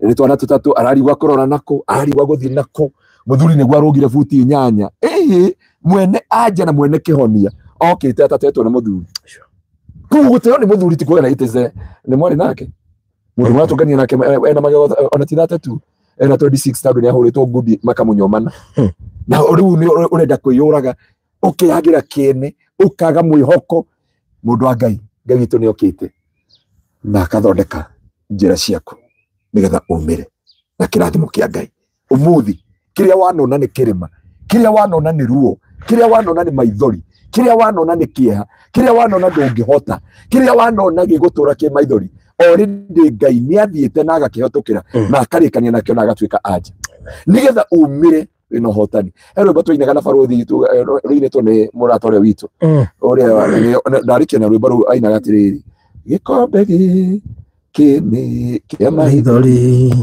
nĩ twana tũtatũ, ararigwa kũrora nakũ, ararigwa gũthiĩ nakũ, mũthuri nĩguo arũgire buti 8. Ĩhĩ, mwene anja na mwene kĩhonia okĩte atatetwo nĩ mũthuri. Koguo gũteo nĩ mũthuri ti kuoya na itĩce nĩ mwarĩ nake. Mũndũ mũratũngania nake ena magego ona ti 32, ena 26 tondũ nĩahũrĩtwo ngundi makamũnyomana. Na rĩu nĩ ũrenda kwĩyũraga, ũkeyagĩra kĩene, ũkaga mwĩhoko. Mũndũ wa Ngai, Ngai witũ nĩokĩte na akathondeka njĩra ciaku nĩgetha umĩre na kĩrathimo kĩa Ngai. Ũmũthĩ kĩrĩa wanona nĩ kĩrĩma, kĩrĩa wanona nĩ ruo, kĩrĩa wanona nĩ maithori, kĩrĩa wanona nĩ kĩeha, kĩrĩa wanona ndũngĩhota, kĩrĩa wanona gĩgũtũra kĩ maithori, already Ngai nĩathiĩte na agakĩhĩtũkĩra na akarĩkania nakĩo na agatuĩka anja nĩgetha umĩre wĩna ũhotani. He rwĩmbo twainaga na barũthi witũ, rũinĩtwo nĩ mũrata ũrĩa witũ ũrĩa ndarĩkia na rwĩmbo rũu ainaga atĩrĩrĩ, gĩkombe gĩkĩ nĩ kĩa maithori,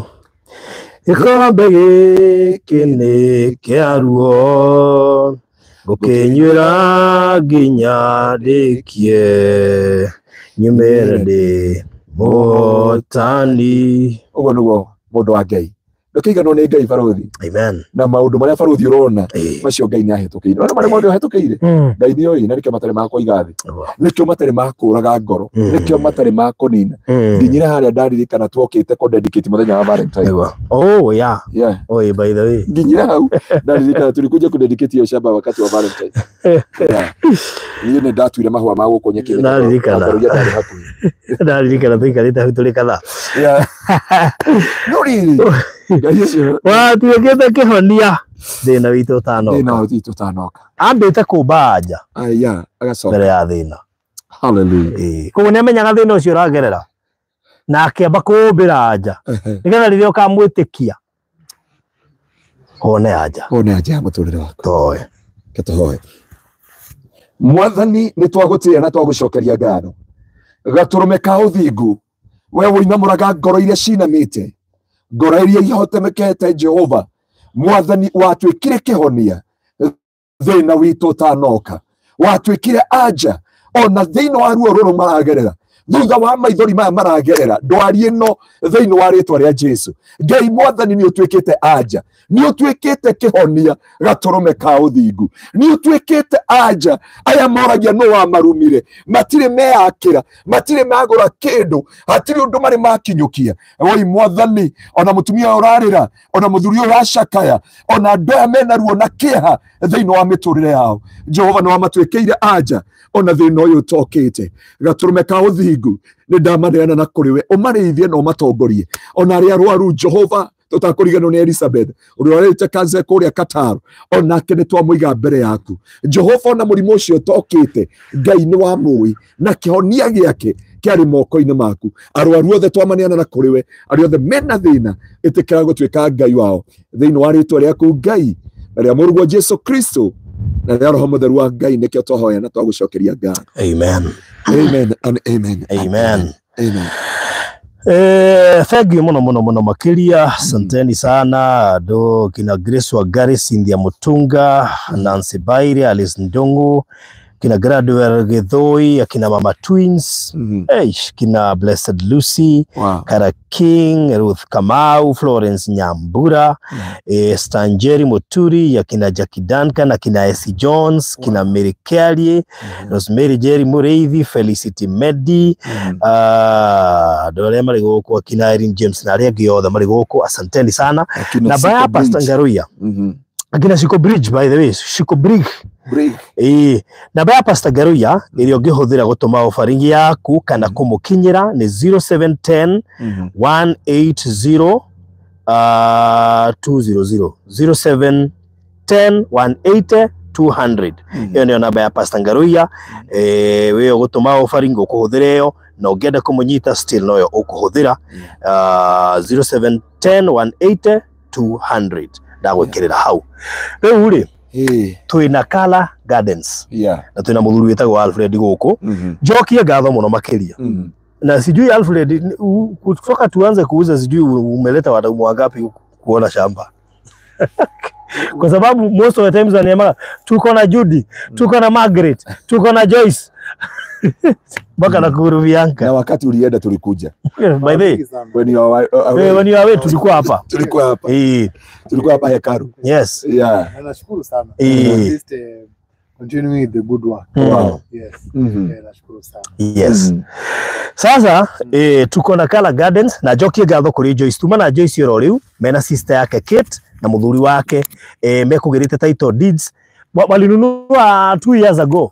gĩkombe gĩkĩ nĩ kĩa ruo, ngũkĩnyuĩra nginya ndĩkie, nyumĩre ndĩ mũhotani. Ũguo nĩguo mũndũ wa Ngai. Ndũkĩiganwo nĩ Ngai barũthi. Amen. Na maũndũ marĩa barũthi ũrona macio Ngai nĩahĩtũkĩire. Ona marĩa mothe ũhĩtũkĩire Ngai nĩoĩ, na nĩkĩo matarĩ ma kũiga thĩ, nĩkĩo matarĩ ma kũraga ngoro, nĩkĩo matarĩ ma kũnina. Nginyire harĩa ndaririkana twokĩte kũ dedicate mũthenya wa Valentine. Oh yeah. Yeah. Oh by the way. Nginyire hau ndaririkana tulikuja ku dedicate hiyo shamba wakati wa Valentine. Yeah. Niĩ nĩ ndatuire mahũa ma gũkũ nyeki. Ndaririkana. Ndarĩ hakuhĩ. Ndaririkana tũikarĩte hau tũrĩ kadhaa. Yeah. No rĩrĩ Ngai ũcio watuĩkĩte kĩhonia thĩna witũ ũtanoka. Thĩna witũ ũtanoka. Ambĩte kũmba anja. Aya, agacoka mbere ya thĩna. Hallelujah. Koguo nĩamenyaga thĩna ũcio ũragerera na akĩamba kũũmbĩra anja nĩgetha rĩrĩa ũkamwĩtĩkia wone anja. Wone anja ya mũtũrĩre waku. Tũhoe. Tũhoe. Mwathani nĩ twagũtĩĩa na twagũcokeria ngatho. Gatũrũme ka ũthingu, we ũinamũraga ngoro iria cinamĩte, ngoro iria ihotemekete Jehova. Mwathani watuĩkire kĩhonia Thĩna witũ ũtanoka, watuĩkire anja ona thĩinĩ wa ruo rũrũ maragerera, thutha wa maithori maya maragerera, ndwari ĩno thĩinĩ wa rĩtwa rĩa Jesu. Ngai mwathani nĩ ũtuĩkĩte anja, nĩ ũtuĩkĩte kĩhonia gatũrũme ka ũthingu, nĩ ũtuĩkĩte anja. Aya moragia nũ wamarumire, matirĩ meyakĩra, matirĩ magũra kĩndũ, hatirĩ ũndũ marĩ makinyũkia. Oi mwathani, ona mũtumia ũrarĩra, ona mũthuri ũracakaya, ona andũ aya mena ruo na kĩeha thĩinĩ wa mĩtũrĩre yao, Jehova nĩ wamatuĩkĩire anja ona thĩna ũyũ ũtokĩte. Gatũrũme ka ũthingu nĩ ndamaneana na kũrĩ we, ũmarĩithie na ũmatongorie. Ona arĩa arwaru Jehova, tũtakũriganĩrwo nĩ Elizabeth ũrĩa ũrarĩte cancer kũrĩa Qatar, onake nĩ twamũiga mbere yaku Jehova. Ona mũrimũ ũcio ũtokĩte, Ngai nĩ wamũĩ na kĩhonia gĩake kĩarĩ moko-inĩ maku. Arwaru othe twamaneana na kũrĩ we, arĩa othe mena thĩna, ĩtĩkĩra gũtuĩka Ngai wao thĩinĩ wa rĩtwa rĩaku Ngai na rĩa mũrũguo Jesu Kristo na rĩa Roho Mũtheru wa Ngai, nĩkĩo twahoya na twagũcokeria ngatho. Amen. Amen and amen. Amen. Amen. Thank you muno muno muno makiria, asanteni sana andũ kina Grace Wangari, Cynthia Mutunga, Nancy Baire, Alice Ndungu, kina Gradwell Githui, akina Mama Twins, eish, kina Blessed Lucy, Kara King, Ruth Kamau, Florence Nyambura, Stanjeri Muturi, akina Jackie Duncan, akina Essie Jones, kina Mary Kelly, Rosemary Jerry Mureithi, Felicity Medi, andũ arĩa marĩ gũkũ, akina Irene James na arĩa angĩ othe marĩ gũkũ, asanteni sana. Akina Na baya Siko Pastor Bridge. Ngaruiya, akina Shiko Bridge, by the way, Shiko Bridge. Break. Ĩĩ, namba ya Pastor Ngaruiya ĩrĩa ũngĩhũthĩra gũtũma offering yaku kana kũmũkinyĩra nĩ 0710 180 200, 0710 180 200. Ĩyo nĩyo namba ya Pastor Ngaruiya. Wĩ ũgũtũma offering ũkũhũthĩra ĩyo, na ũngĩenda kũmũnyita still noyo ũkũhũthĩra, 0710 180 200. Ndagwĩkĩrĩra hau. Rĩu rĩ, twĩna Kala Gardens na twĩna mũthuri wĩtagwo Alfred gũkũ. Njokie ngatho mũno makĩria. Na sijui Alfred, kutoka tuanze kuuza, sijui umeleta wanaume wangapi huku kuona shamba, kwa sababu most of the times wananiambia tuko na Judy, tuko na Margaret, tuko na Joyce mpaka na Kuru Bianca. Na wakati ulienda tulikuja. By the way, When you are away, when you are away tulikuwa hapa. Tulikuwa hapa. Tulikuwa hapa hekalu. Yes. Yeah. Na nashukuru sana. At least continuing the good work. Wow. Yes. Yeah, nashukuru sana. Yes. Sasa tuko na Kala Gardens na njokie ngatho kũrĩ Joyce. Tuma na Joyce oro rĩu mena sister yake Kate na mũthuri wake, mekũgĩrĩte title deeds. Walinunua 2 years ago.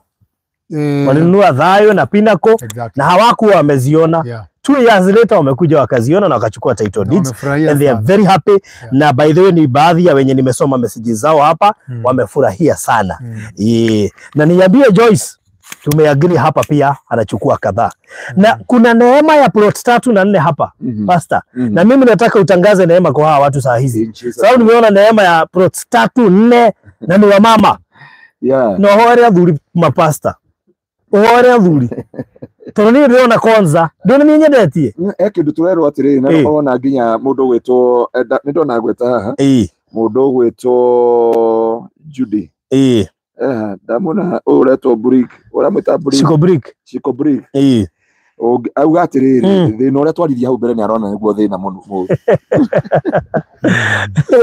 Walinunua Thayo na Pinnacle na hawakuwa wameziona. 2 years later wamekuja wakaziona na wakachukua title Na deeds wamefurahia and they are sana. very happy. Na by the way, ni baadhi ya wenye nimesoma messages zao hapa, wamefurahia sana. Na niambie Joyce, tumeagree hapa pia anachukua kadhaa na kuna neema ya plot 3 na 4 hapa, Pastor. Na mimi nataka utangaze neema kwa hawa watu saa hizi, In Jesus' sababu nimeona neema ya plot 3, 4 na ni wamama. Na ũhoere athuri, mapasta, ũhoere athuri, tondũ niĩ ndĩrona kwanza ndĩrona niĩ nyendetie. He kĩndũ tũrerwo atĩrĩrĩ na ona nginya mũndũ ũgwĩtwo nĩ ndona gwĩta haha mũndũ ũgwĩtwo Judy. Ndamwona ũyũ ũretwo Brick, ũramwĩta Brick. Shiko Brick. Shiko Brick. Auga atĩrĩrĩ, thĩna ũrĩa twaririe hau mbere nĩ arona nĩguo thĩna mũno mũru.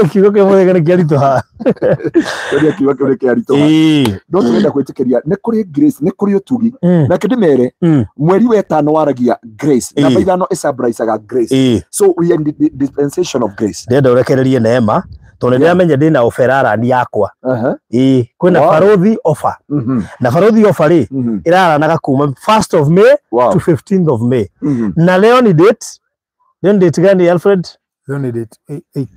Kiugo kĩmwe nĩ kĩaritũha. Kĩrĩa kiugo kĩu nĩ kĩaritũha, no tũrenda gwĩtĩkĩria nĩ kũrĩ grace, nĩ kũrĩ ũtugi. Nake ndĩmere, mweri wa ĩtano waragia grace, namba 5 ĩcambraicaga grace. So we are in the dispensation of grace. Ndĩrenda ũrekererie neema tondũ nĩndĩramenya ndĩna oferarani yakwa. Ĩĩ, kwĩna Baruthi offer. Na Baruthi offer rĩ, ĩraranaga kuma 1st of May to 15th of May. Na leo ni date, leo ni date gani, Alfred? Leo ni date 8.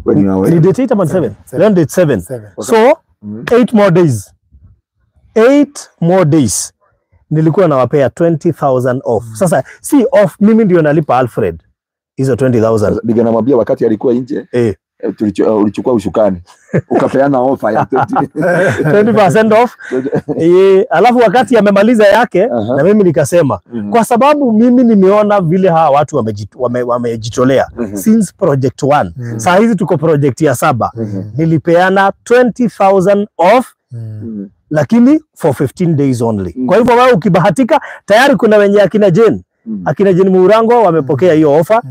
When you are away. Ni date 8 ama 7? Seven. Leo ni date 7. 7. So 8 more days, 8 more days nilikuwa nawapea 20,000 off. Sasa si off, mimi ndio nalipa Alfred hizo 20,000. Ndio namwambia wakati alikuwa nje, ulichukua ushukani ukapeana ofa ya 20. 20% off. Alafu wakati amemaliza yake, na mimi nikasema, kwa sababu mimi nimeona vile hawa watu wamejitolea since project 1, saa hizi tuko project ya 7, nilipeana 20,000 off. Lakini for 15 days only. Kwa hivyo wewe ukibahatika tayari kuna wenye akina Jane. Akina Jane Murango wamepokea hiyo offer.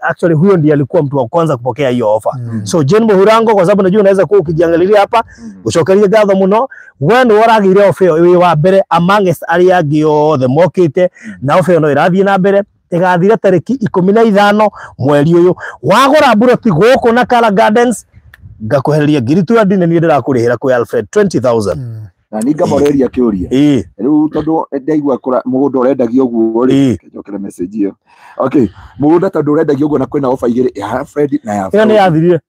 Actually huyo ndiye alikuwa mtu wa kwanza kupokea hiyo offer. So Jane Murango, kwa sababu najua unaweza kuwa ukijiangalilia hapa, ucokerie ngatho muno, we nĩ woragĩire offer ĩyo wĩ wa mbere amongst arĩa angĩ othe mokĩte, na offer ĩyo no ĩrathiĩ na mbere, ĩgathira tarĩki 15 mweri ũyũ. Wagũra mburoti gũkũ na Kala Gardens, ngakũhereria ngiri 20 nĩ niĩ ndĩrakũrĩhĩra kwĩ Alfred 20,000. Na ni ngamoreria kĩũria rĩu tondũ ndaigua mũgũnda ũrendagio ũguo rĩ, njokere message ĩyo. Okay, mũgũnda tondũ ũrendagio ũguo na kwĩna offer igĩrĩ ya Alfred na ya Ĩyo nĩ yathirire.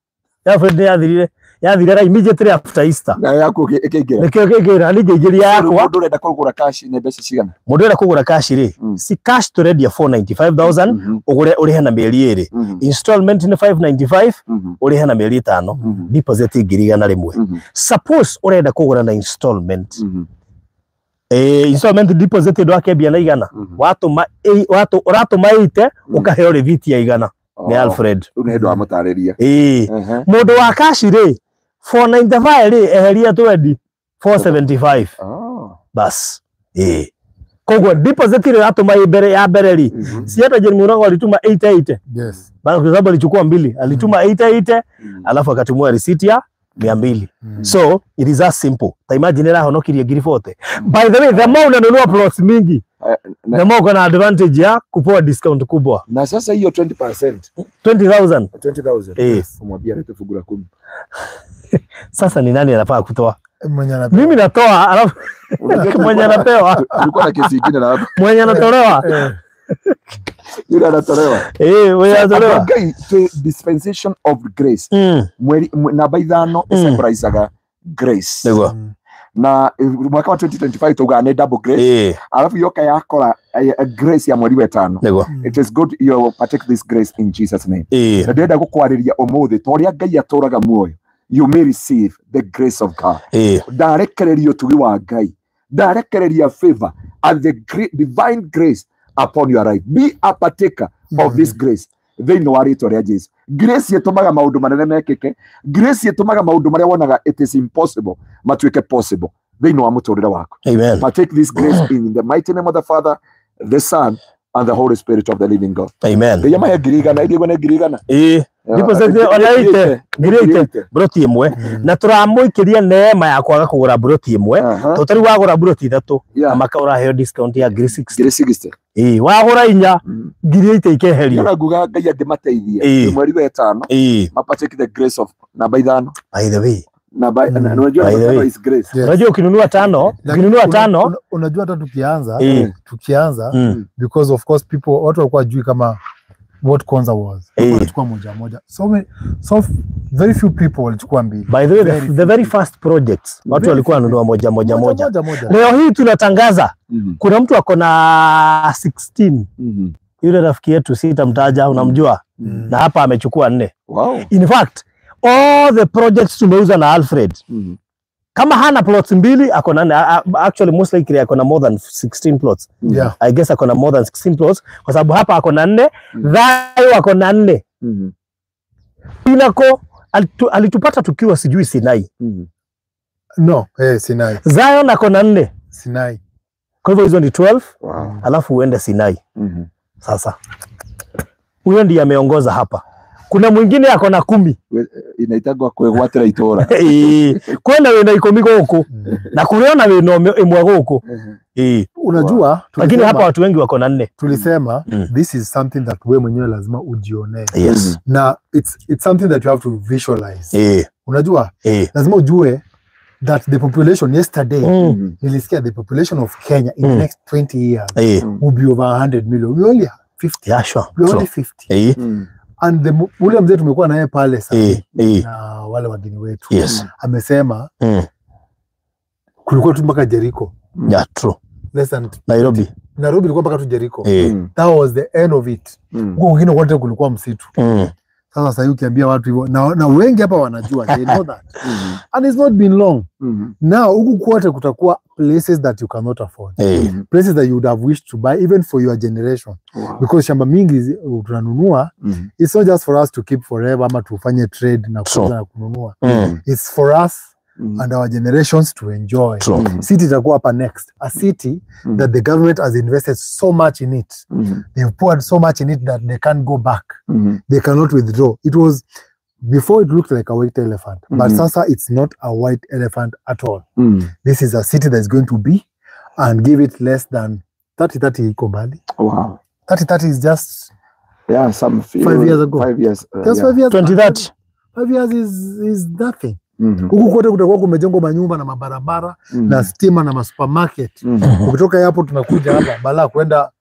Ya Alfred nĩ yathirire. Yathirire immediately after Easter. Na yaku ĩkĩingĩra. Nĩkĩo kĩingĩra, nĩ ngĩingĩria yakwa. Mũndũ ũrenda kũgũra cash nĩ mbeca cigana? Mũndũ ũrenda kũgũra cash rĩ, si cash tũrendia 495,000, ũgũre ũrĩhe na mĩeri 2. Installment nĩ 595, ũrĩhe na mĩeri 5, deposit 100,000. Suppose ũrenda kũgũra na installment. Installment deposit ndwakĩambia na 100. Watũma ũratũma 80, ũkaheo rĩthiti ya 100 nĩ Alfred. Rĩu nĩ ndwa mũtarĩria. Mũndũ wa cash rĩ, 495 rĩ, eheria 20, 475. Bas. Koguo deposit ile atuma mbere ya mbere rĩ, si hata Jane Murango alituma 88. Yes. Basi kwa sababu alichukua mbili, alituma 88 alafu akatumia receipt ya 200. So it is as simple. Ta imagine la honokirie ngiri 40. By the way, the more unanunua plots mingi, the more uko na advantage ya kupewa discount kubwa. Na sasa hiyo 20%, 20,000. 20,000. Umwambie alete fungu la 10. Sasa ni nani anafaa kutoa? Mwenye anapewa. Mimi natoa alafu mwenye anapewa. Tulikuwa na kesi nyingine na hapo. Mwenye anatolewa. Yule anatolewa. Mwenye anatolewa. Dispensation of grace. Mweri namba 5 ĩsymbolizega grace. Nĩguo. Na mwaka wa 2025 tuga nĩ double grace. Alafu yoka yakora grace ya mweri wa 5. Nĩguo. It is good you partake this grace in Jesus name. Na ndĩrenda gũkwarĩria ũmũthĩ ta ũrĩa Ngai atũraga muoyo. You may receive the grace of God. Ndarekereria ũtugi wa Ngai. Ndarekereria favor and the great divine grace upon your life. Be a partaker of this grace. Thĩinĩ wa rĩtwa rĩa Jesu. Grace ĩtũmaga maũndũ manene mekĩke. Grace ĩtũmaga maũndũ marĩa wonaga it is impossible matuĩke possible thĩinĩ wa mũtũrĩre waku. Amen. Partake this grace in the mighty name of the Father, the Son, and the Holy Spirit of the living God. Amen. Ngai amahe ngiri igana, iria nĩ ngiri igana. Deposit ona ite ngiri ite broti ĩmwe, na tũramũikĩria neema ya kwaga kũgũra broti ĩmwe, tũtari wagũra broti 3 na maka ũraheo discount ya ngiri 60. Ngiri 60. Wagũra 4 ngiri 8 ikeherio. Nĩ nguga Ngai angĩmateithia mweri wa 5 mapatake the grace of namba 5. By the way, namba unajua namba is grace. Unajua ukinunua 5, ukinunua 5, unajua hata tukianza because of course people watu walikuwa jui kama what Konza was. Walichukua moja moja. So very few people walichukua mbili. By the way, the very first projects watu walikuwa wanunua moja moja moja. Leo hii tunatangaza kuna mtu ako na 16. Yule rafiki yetu sitamtaja, unamjua. Na hapa amechukua 4. Wow. In fact, all the projects tumeuza na Alfred. Kama hana plots 2 ako na actually most likely ako na more than 16 plots. Yeah. I guess ako na more than 16 plots kwa sababu hapa ako na 4, Thayo ako na 4. Pinako alitupata tukiwa sijui Sinai. No, Sinai. Zion ako na 4. Sinai. Kwa hivyo hizo ni 12. Wow. Alafu uende Sinai. Sasa huyo ndiye ameongoza hapa. Kuna mwingine ako na 10. Inaitagwa kwegwatira itora. Kwena wina 10 guku na kuriona wina 1 guku. Unajua, lakini hapa watu wengi wako na 4. Tulisema this is something that wewe mwenyewe lazima ujionee. Yes. Na it's something that you have to visualize. Unajua, lazima ujue that the population yesterday, nilisikia the population of Kenya in the next 20 years will be over 100 million. We only 50. Yeah, sure. We only 50. And the ule mzee tumekuwa naye pale sasa na wale wageni wetu. Yes. Amesema kulikuwa tu mpaka Jericho. Yeah, true. Less than Nairobi. Nairobi ilikuwa mpaka tu Jericho. That was the end of it. Huko wengine wote kulikuwa msitu. Sasa sasa ukiambia watu hivyo na wengi hapa wanajua, they know that. And it's not been long. Now huku kote kutakuwa places that you cannot afford. Places that you would have wished to buy even for your generation. Wow. Because shamba mingi tunanunua, it's not just for us to keep forever ama tufanye trade na kuuza na kununua. It's for us And our generations to enjoy. True. City itakuwa hapa next. A city that the government has invested so much in it. They've poured so much in it that they can't go back. They cannot withdraw. It was before it looked like a white elephant, but sasa it's not a white elephant at all. This is a city that's going to be, and give it less than 30-30 iko mbali. Wow. 30-30 is just some few, 5 years ago. 5 years. Just 5 years. 2030. 5 years is nothing. Huku kote kutakuwa kumejengwa manyumba na mabarabara na stima na masupermarket. Ukitoka hapo tunakuja hapa balaa kwenda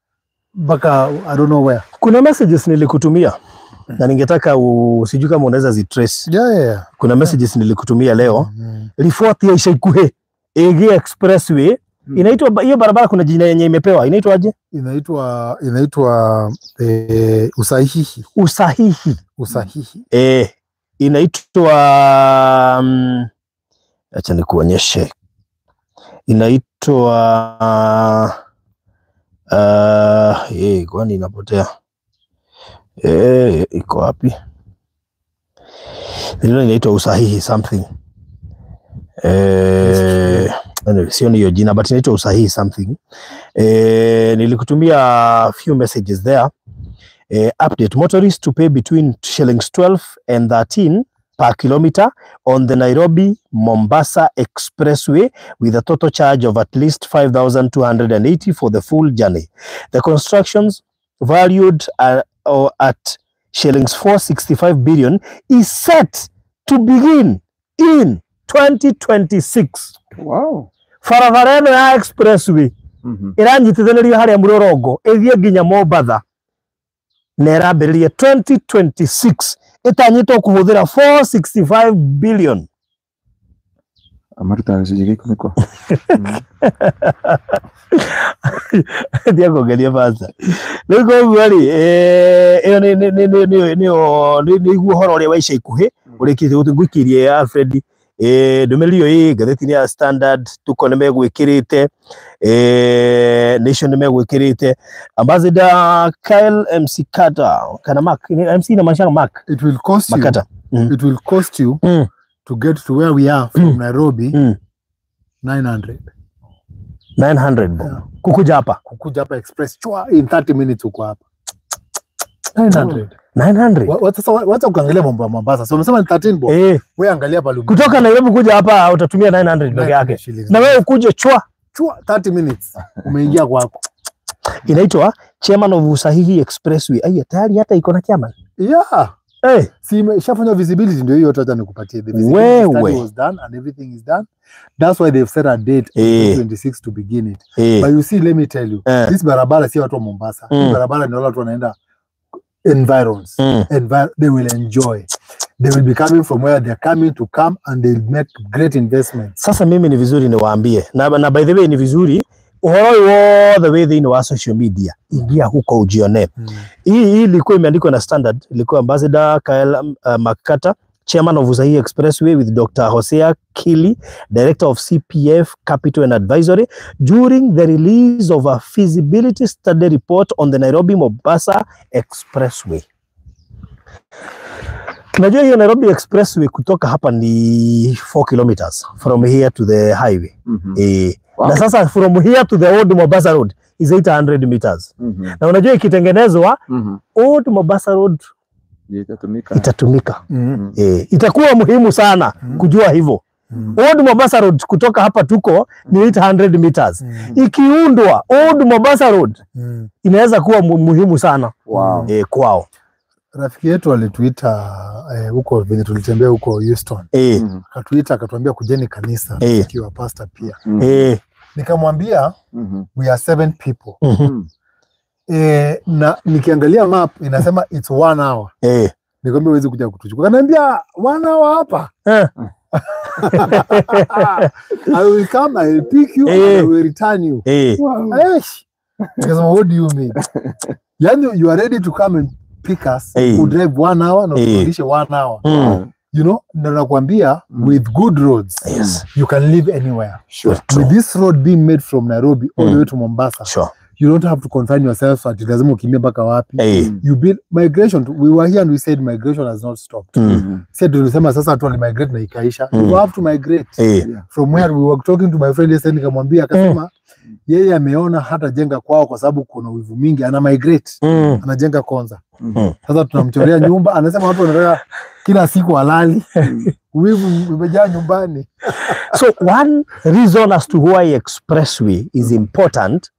mpaka I don't know where. Kuna messages nilikutumia na ningetaka usijui kama unaweza zitrace. Yeah. Kuna messages nilikutumia leo. Ripoti ya ica ikuhĩ ĩgiĩ expressway. Inaitwa hiyo barabara, kuna jina yenye imepewa. Inaitwa aje? Inaitwa usahihi. Usahihi. Usahihi. Inaitwa acha nikuonyeshe. Inaitwa kwani inapotea. Iko wapi? Ndio inaitwa usahihi something. Anyway, sio hiyo jina but inaitwa usahihi something. Nilikutumia few messages there. Update motorists to pay between shillings 12 and 13 per kilometer on the Nairobi Mombasa Expressway with a total charge of at least 5,280 for the full journey. The constructions valued at shillings 465 billion is set to begin in 2026. Wow. Barabara ĩno ya expressway ĩranyitithanĩrio harĩa Mũrũrongo ĩthiĩ nginya Mombatha na ĩrambĩrĩria 2026 ĩtanyĩtwo kũhũthĩra 465 billion. Amarutaga gĩcunjĩ gĩa ikũmi kwa. Ndiakũgeria basta. Rĩu koguo rĩ, ĩyo nĩguo ũhoro ũrĩa wa ica ikuhĩ ũrĩkĩtie ngũikĩrie Alfred. Ndũmĩrĩri ĩyo ĩ ngathĩti-inĩ ya Standard, Tuko nĩmegwĩkĩrĩte, Nation nĩmegwĩkĩrĩte, Ambassador Kyle MC Carter kana Mark MC na maanisha Mark It will cost you. Makata. It will cost you to get to where we are from Nairobi 900. 900 bob. Yeah. Kukuja hapa. Kukuja hapa express chwa in 30 minutes uko hapa. 900. 900. Sasa wacha kuangalia mambo ya Mombasa. So umesema ni 13 bob. Wewe angalia pale. Kutoka Nairobi kuja hapa utatumia 900 peke yake. Na wewe ukuje chwa 30 minutes umeingia kwako. Inaitwa Chairman of Usahihi Expressway. Aya, tayari hata iko na chairman. Yeah. Si imeshafanywa visibility ndio hiyo hata nikupatie. The visibility study was done and everything is done. That's why they've set a date 26 to begin it. But you see, let me tell you, this barabara si watu wa Mombasa. This barabara ni watu wanaenda environs. They will enjoy. They will be coming from where they're coming to come and they'll make great investments. Sasa mimi ni vizuri niwaambie. Na by the way ni vizuri uhoro wothe wĩ thĩinĩ wa social media, ingia huko ujione. Hii ilikuwa imeandikwa na Standard, ilikuwa Ambassador Kyle Makata, Chairman of Usahihi Expressway with Dr. Hosea Kili, Director of CPF Capital and Advisory, during the release of a feasibility study report on the Nairobi Mombasa Expressway. Najua hiyo Nairobi Expressway kutoka hapa ni 4 kilometers from here to the highway. Wow. Na sasa from here to the old Mombasa Road is 800 meters. Na unajua ikitengenezwa old Mombasa Road itatumika. Itakuwa muhimu sana kujua hivyo. Old Mombasa Road kutoka hapa tuko ni 800 meters. Ikiundwa Old Mombasa Road inaweza kuwa muhimu sana. Wow. Kwao. Rafiki yetu alituita huko venye tulitembea huko Houston. Akatuita akatuambia kujeni kanisa ikiwa pastor pia. Nikamwambia we are 7 people. Na nikiangalia map inasema it's 1 hour. Nikamwambia huwezi kuja kutuchukua. Akaniambia 1 hour hapa. I will come, I will pick you and I will return you. Wow. Nikasema what do you mean? Yani you are ready to come and pick us, who drive 1 hour na kurudishe 1 hour. You know, na nakwambia with good roads, you can live anywhere. Sure. With this road being made from Nairobi all the way to Mombasa, You don't have to confine yourself ati lazima ukimbie mpaka wapi. You build migration. We were here and we said migration has not stopped. Said tulisema sasa watu wali-migrate na ikaisha. You have to migrate. From where we were talking to my friend yesterday, nikamwambia akasema yeye ameona hata jenga kwao kwa sababu kuna wivu mingi, ana migrate. Anajenga Konza. Sasa tunamchorea nyumba, anasema watu wanataka kila siku halali. Wivu umejaa nyumbani. So one reason as to why expressway is important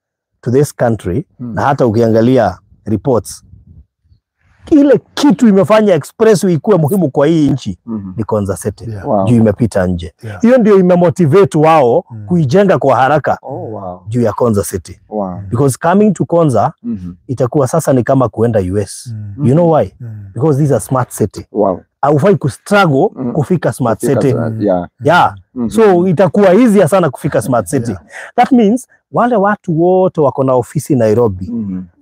to this country, na hata ukiangalia reports, ile kitu imefanya expressway ikuwe muhimu kwa hii nchi ni Konza City. Juu imepita nje. Hiyo ndio imemotivate wao kuijenga kwa haraka juu ya Konza City. Because coming to Konza itakuwa sasa ni kama kuenda US. You know why? Because this is a smart city. Haufai kustruggle kufika smart city. So itakuwa easier sana kufika smart city. That means wale watu wote wako na ofisi Nairobi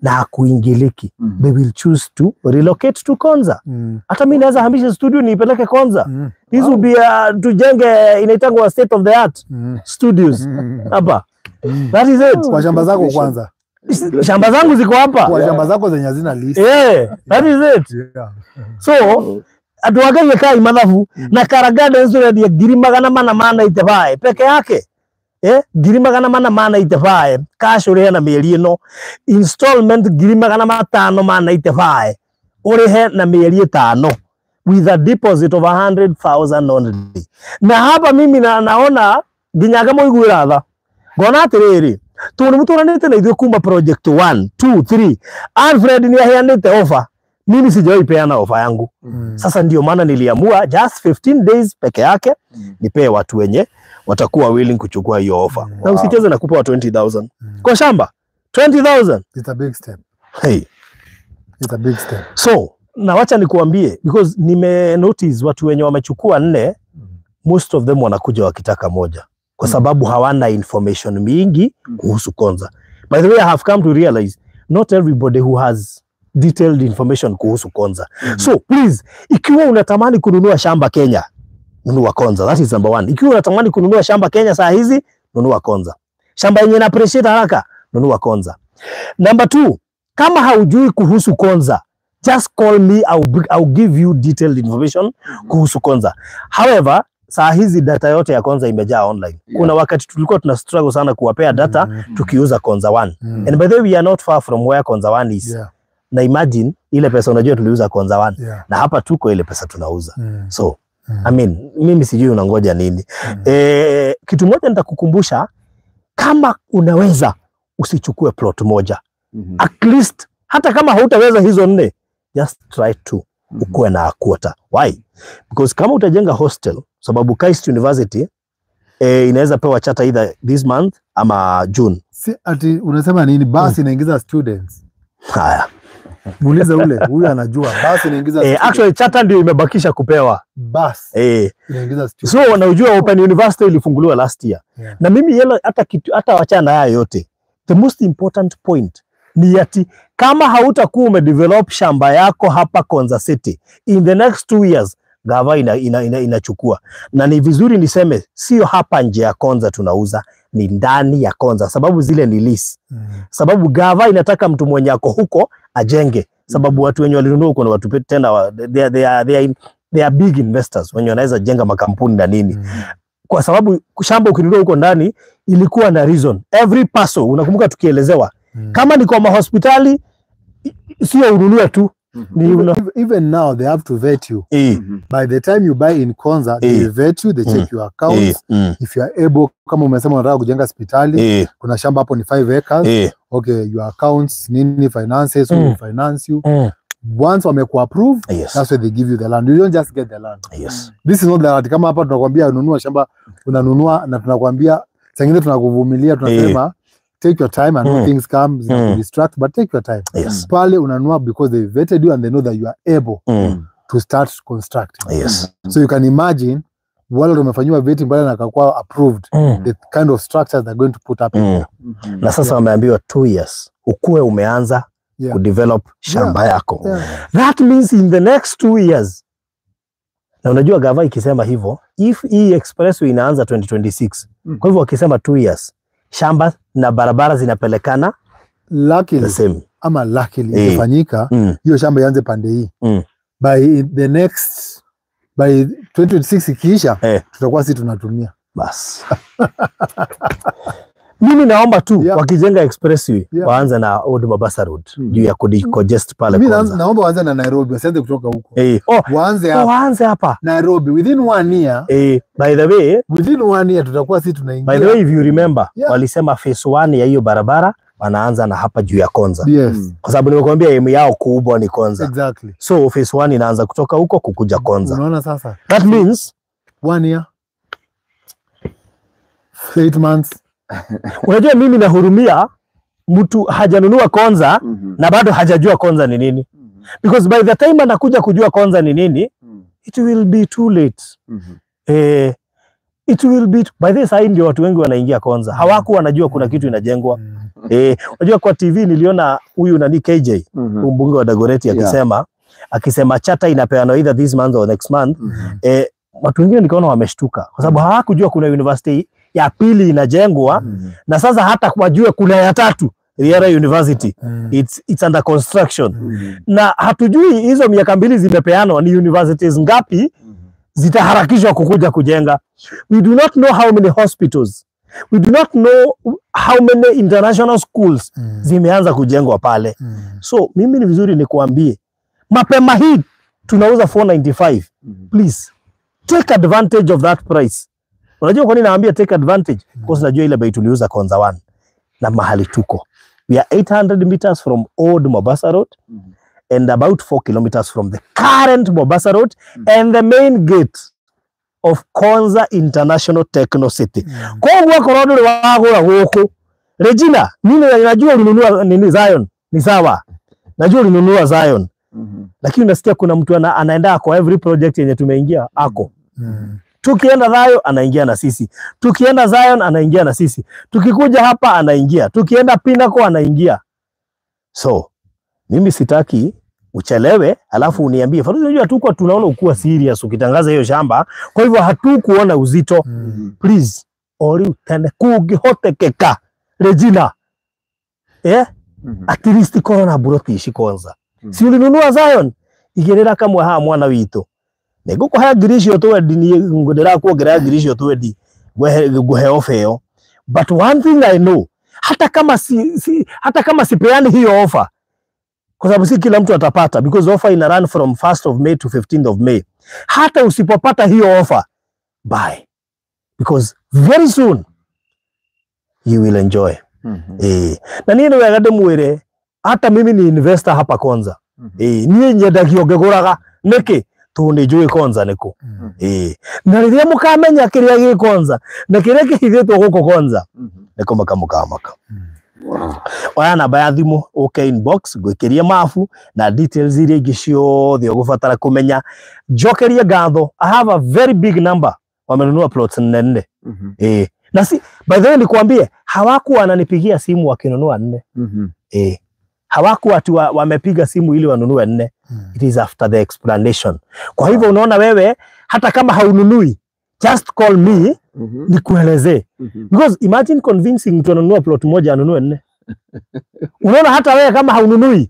na hakuingiliki, they will choose to relocate to Konza. Hata mimi naweza hamisha studio niipeleke Konza. This will be tujenge inaitangwa state of the art studios hapa. That is it. Kwa shamba zako kwanza. Shamba zangu ziko hapa. Kwa shamba zako zenye hazina list. Yeah, that is it. So andu a kai mathabu na Karagada ndio 485 peke yake. 485 cash urihe na mieri ino, installment 595 urihe na mieri 5 with a deposit of 100,000 only. Na hapa mimi na naona nginyaga muiguira tha ngona atiriri tondu muturanite na ithuĩ kuma project 1 2 3 Alfred ni aheanite offer, mimi sijawahi peana offer yangu. Sasa ndio maana niliamua just 15 days peke yake nipee watu wenye watakuwa willing kuchukua hiyo offer. Na usicheze na kupewa 20,000 kwa shamba 20,000. It's a big step. Hey. It's a big step. So na wacha nikuambie, because nime notice watu wenye wamechukua 4, most of them wanakuja wakitaka moja kwa sababu hawana information mingi kuhusu Konza. By the way, I have come to realize not everybody who has detailed information kuhusu Konza. So please, ikiwa unatamani kununua shamba Kenya, nunua Konza. That is number 1. Ikiwa unatamani kununua shamba Kenya saa hizi, nunua Konza. Shamba yenye na appreciate haraka, nunua Konza. Number 2, kama haujui kuhusu Konza, just call me, I'll give you detailed information kuhusu Konza. However, saa hizi data yote ya Konza imejaa online. Kuna wakati tulikuwa tuna struggle sana kuwapea data tukiuza Konza 1. And by the way, we are not far from where Konza 1 is. Na imagine ile pesa unajua tuliuza Konza 1. Na hapa tuko ile pesa tunauza. So, I mean, mimi sijui unangoja nini. Kitu moja nitakukumbusha, kama unaweza usichukue plot moja. At least hata kama hautaweza hizo 4, just try to ukuwe na quarter. Why? Because kama utajenga hostel, sababu KAIST University inaweza pewa charter either this month ama June. Si ati unasema nini? Basi inaingiza students. Haya. Muulize ule, huyu anajua. Basi inaingiza students. Actually charter ndio imebakisha kupewa. Basi inaingiza students. So unajua Open University ilifunguliwa last year. Na mimi yelo hata kitu hata wachana haya yote. The most important point ni ati kama hautakuwa umedevelop shamba yako hapa Konza City in the next 2 years, gava inachukua. Na ni vizuri niseme sio hapa nje ya Konza tunauza, ni ndani ya Konza, sababu zile ni lease. Sababu gava inataka mtu mwenye ako huko ajenge, sababu watu wenye walinunua huko na watu tena they are big investors wenye wanaweza jenga makampuni na nini. Kwa sababu shamba ukinunua huko ndani ilikuwa na reason. Every parcel unakumbuka tukielezewa kama ni kwa mahospitali sio ununue tu. Even now they have to vet you. By the time you buy in Konza, they vet you, they check your accounts. If you are able, kama umesema unataka kujenga hospitali, kuna shamba hapo ni 5 acres. Okay, your accounts, nini finances, who will finance you. Once wamekuapprove, that's why they give you the land. You don't just get the land. This is not that kama hapa tunakwambia ununua shamba, unanunua na tunakwambia sengine tunakuvumilia, tunasema take your time and no things come to distract, but take your time. Pale unanunua because they vetted you and they know that you are able to start constructing. So you can imagine wale wamefanyiwa vetting pale na akakuwa approved, the kind of structures they're going to put up in there. Na sasa wameambiwa 2 years ukue umeanza kudevelop shamba yako. That means in the next 2 years. Na unajua gava ikisema hivyo, if hii expressway inaanza 2026, kwa hivyo wakisema 2 years, shamba na barabara zinapelekana Luckily, The same. Ama luckily ikifanyika hiyo shamba ianze pande hii. By the next, by 2026 ikiisha, tutakuwa sisi tunatumia. Bas. Mimi naomba tu wakijenga expressway waanze na Old Mombasa Road juu ya kudecongest pale Mimi kwanza. Naomba waanze na Nairobi, wasianze kutoka huko. Waanze hapa. Waanze hapa. Nairobi within 1 year. By the way, within 1 year tutakuwa sisi tunaingia. By the way, if you remember, walisema phase 1 ya hiyo barabara wanaanza na hapa juu ya Konza. Yes. Kwa sababu nimekuambia aim yao kubwa ni Konza. Exactly. So phase 1 inaanza kutoka huko kukuja Konza. Unaona sasa? That means 1 year 8 months. Unajua mimi nahurumia mtu hajanunua Konza na bado hajajua Konza ni nini. Because by the time anakuja kujua Konza ni nini, it will be too late. It will be by this time ndio watu wengi wanaingia Konza. Hawakuwa wanajua kuna kitu inajengwa. Unajua kwa TV niliona huyu nani KJ, mbunge wa Dagoretti akisema chata inapeanwa either this month or next month. Watu wengine nikaona wameshtuka kwa sababu hawakujua kuna university ya pili inajengwa na sasa hata wajue kuna ya tatu, Riara University. It's under construction. Na hatujui hizo miaka mbili zimepeanwa ni universities ngapi zitaharakishwa kukuja kujenga. We do not know how many hospitals. We do not know how many international schools zimeanza kujengwa pale. So mimi ni vizuri nikuambie mapema hii tunauza 495. Please take advantage of that price. Unajua kwa nini naambia take advantage? Because najua ile bei tuliuza Konza 1 na mahali tuko. We are 800 meters from Old Mombasa Road and about 4 kilometers from the current Mombasa Road and the main gate of Konza International Techno City. Koguo korwo nduri wagura guku. Regina, mimi najua ulinunua nini Zion? Ni sawa. Najua ulinunua Zion. Lakini unasikia kuna mtu anaenda kwa every project yenye tumeingia ako. Tukienda Thayo anaingia na sisi. Tukienda Zion anaingia na sisi. Tukikuja hapa anaingia. Tukienda Pinnacle anaingia. So, mimi sitaki uchelewe alafu uniambie Faruzi, unajua tuko tunaona ukuwa serious ukitangaza hiyo shamba, kwa hivyo hatukuona uzito. Please, ori utende kugihotekeka Regina. At least corona buroti ici Konza. Si ulinunua Zion? Igirira kamwe ha mwana witũ. Nĩngũkũhe ngiri icio twendi, niĩ ndĩrakuongerera ngiri icio twendi ngũhe ofa ĩyo. But one thing I know, hata kama sipeani hiyo offer, kwa sababu si kila mtu atapata, because offer ina run from 1st of May to 15th of May. Hata usipopata hiyo offer, buy, because very soon you will enjoy. Na niĩ nĩ wega ndĩmwĩre, hata mimi ni investor hapa Konza. Niĩ nyendagia ngĩgũraga nĩkĩ? Tondũ nĩ njũĩ Konza nĩkũ. Na rĩrĩa mũkamenya kĩrĩa gĩ Konza na kĩrĩa kĩhithĩtwo gũkũ Konza, nĩkũmaka mũkamaka. Oya namba ya thimũ ũke inbox ngwĩkĩrie mabu na details iria ingĩ ciothe ũgũbatara kũmenya. Njokerie ngatho, I have a very big number wamenunua plots 4. Na si, by the way nikwambie, hawakuwa wananipigia simu wakinunua 4. Hawakuwa ati wamepiga simu ili wanunue 4. It is after the explanation. Kwa hivyo unaona wewe hata kama haununui, just call me nikuelezee. Because imagine convincing mtu anunua plot moja anunue 4. Unaona hata wewe kama haununui,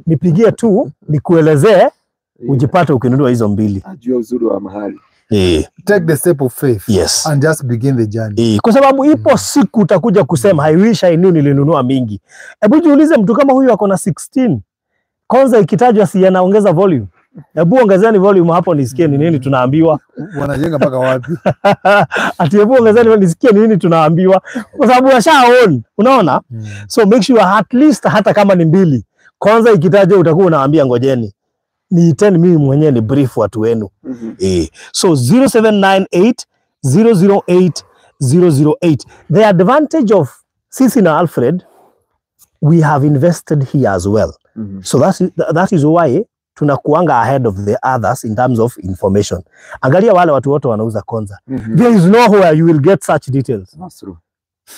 nipigie tu nikuelezee ujipate ukinunua hizo mbili. Ajua uzuri wa mahali. Take the step of faith. Yes. And just begin the journey. Kwa sababu ipo siku utakuja kusema I wish I knew nilinunua mingi. Hebu jiulize mtu kama huyu ako na 16. Konza ikitajwa si anaongeza volume. Hebu ongezeni volume hapo nisikie ni nini tunaambiwa. Wanajenga mpaka wapi? Ati hebu ongezeni nisikie ni nini tunaambiwa. Kwa sababu washaon, unaona? So make sure at least hata kama ni mbili. Konza ikitajwa utakuwa unaambia ngojeni. Niiteni mimi mwenyewe ni brief watu wenu. So 0798 008 008. The advantage of sisi na Alfred, we have invested here as well. So that is why tunakuanga ahead of the others in terms of information. Angalia wale watu wote wanauza Konza. There is nowhere you will get such details. That's true.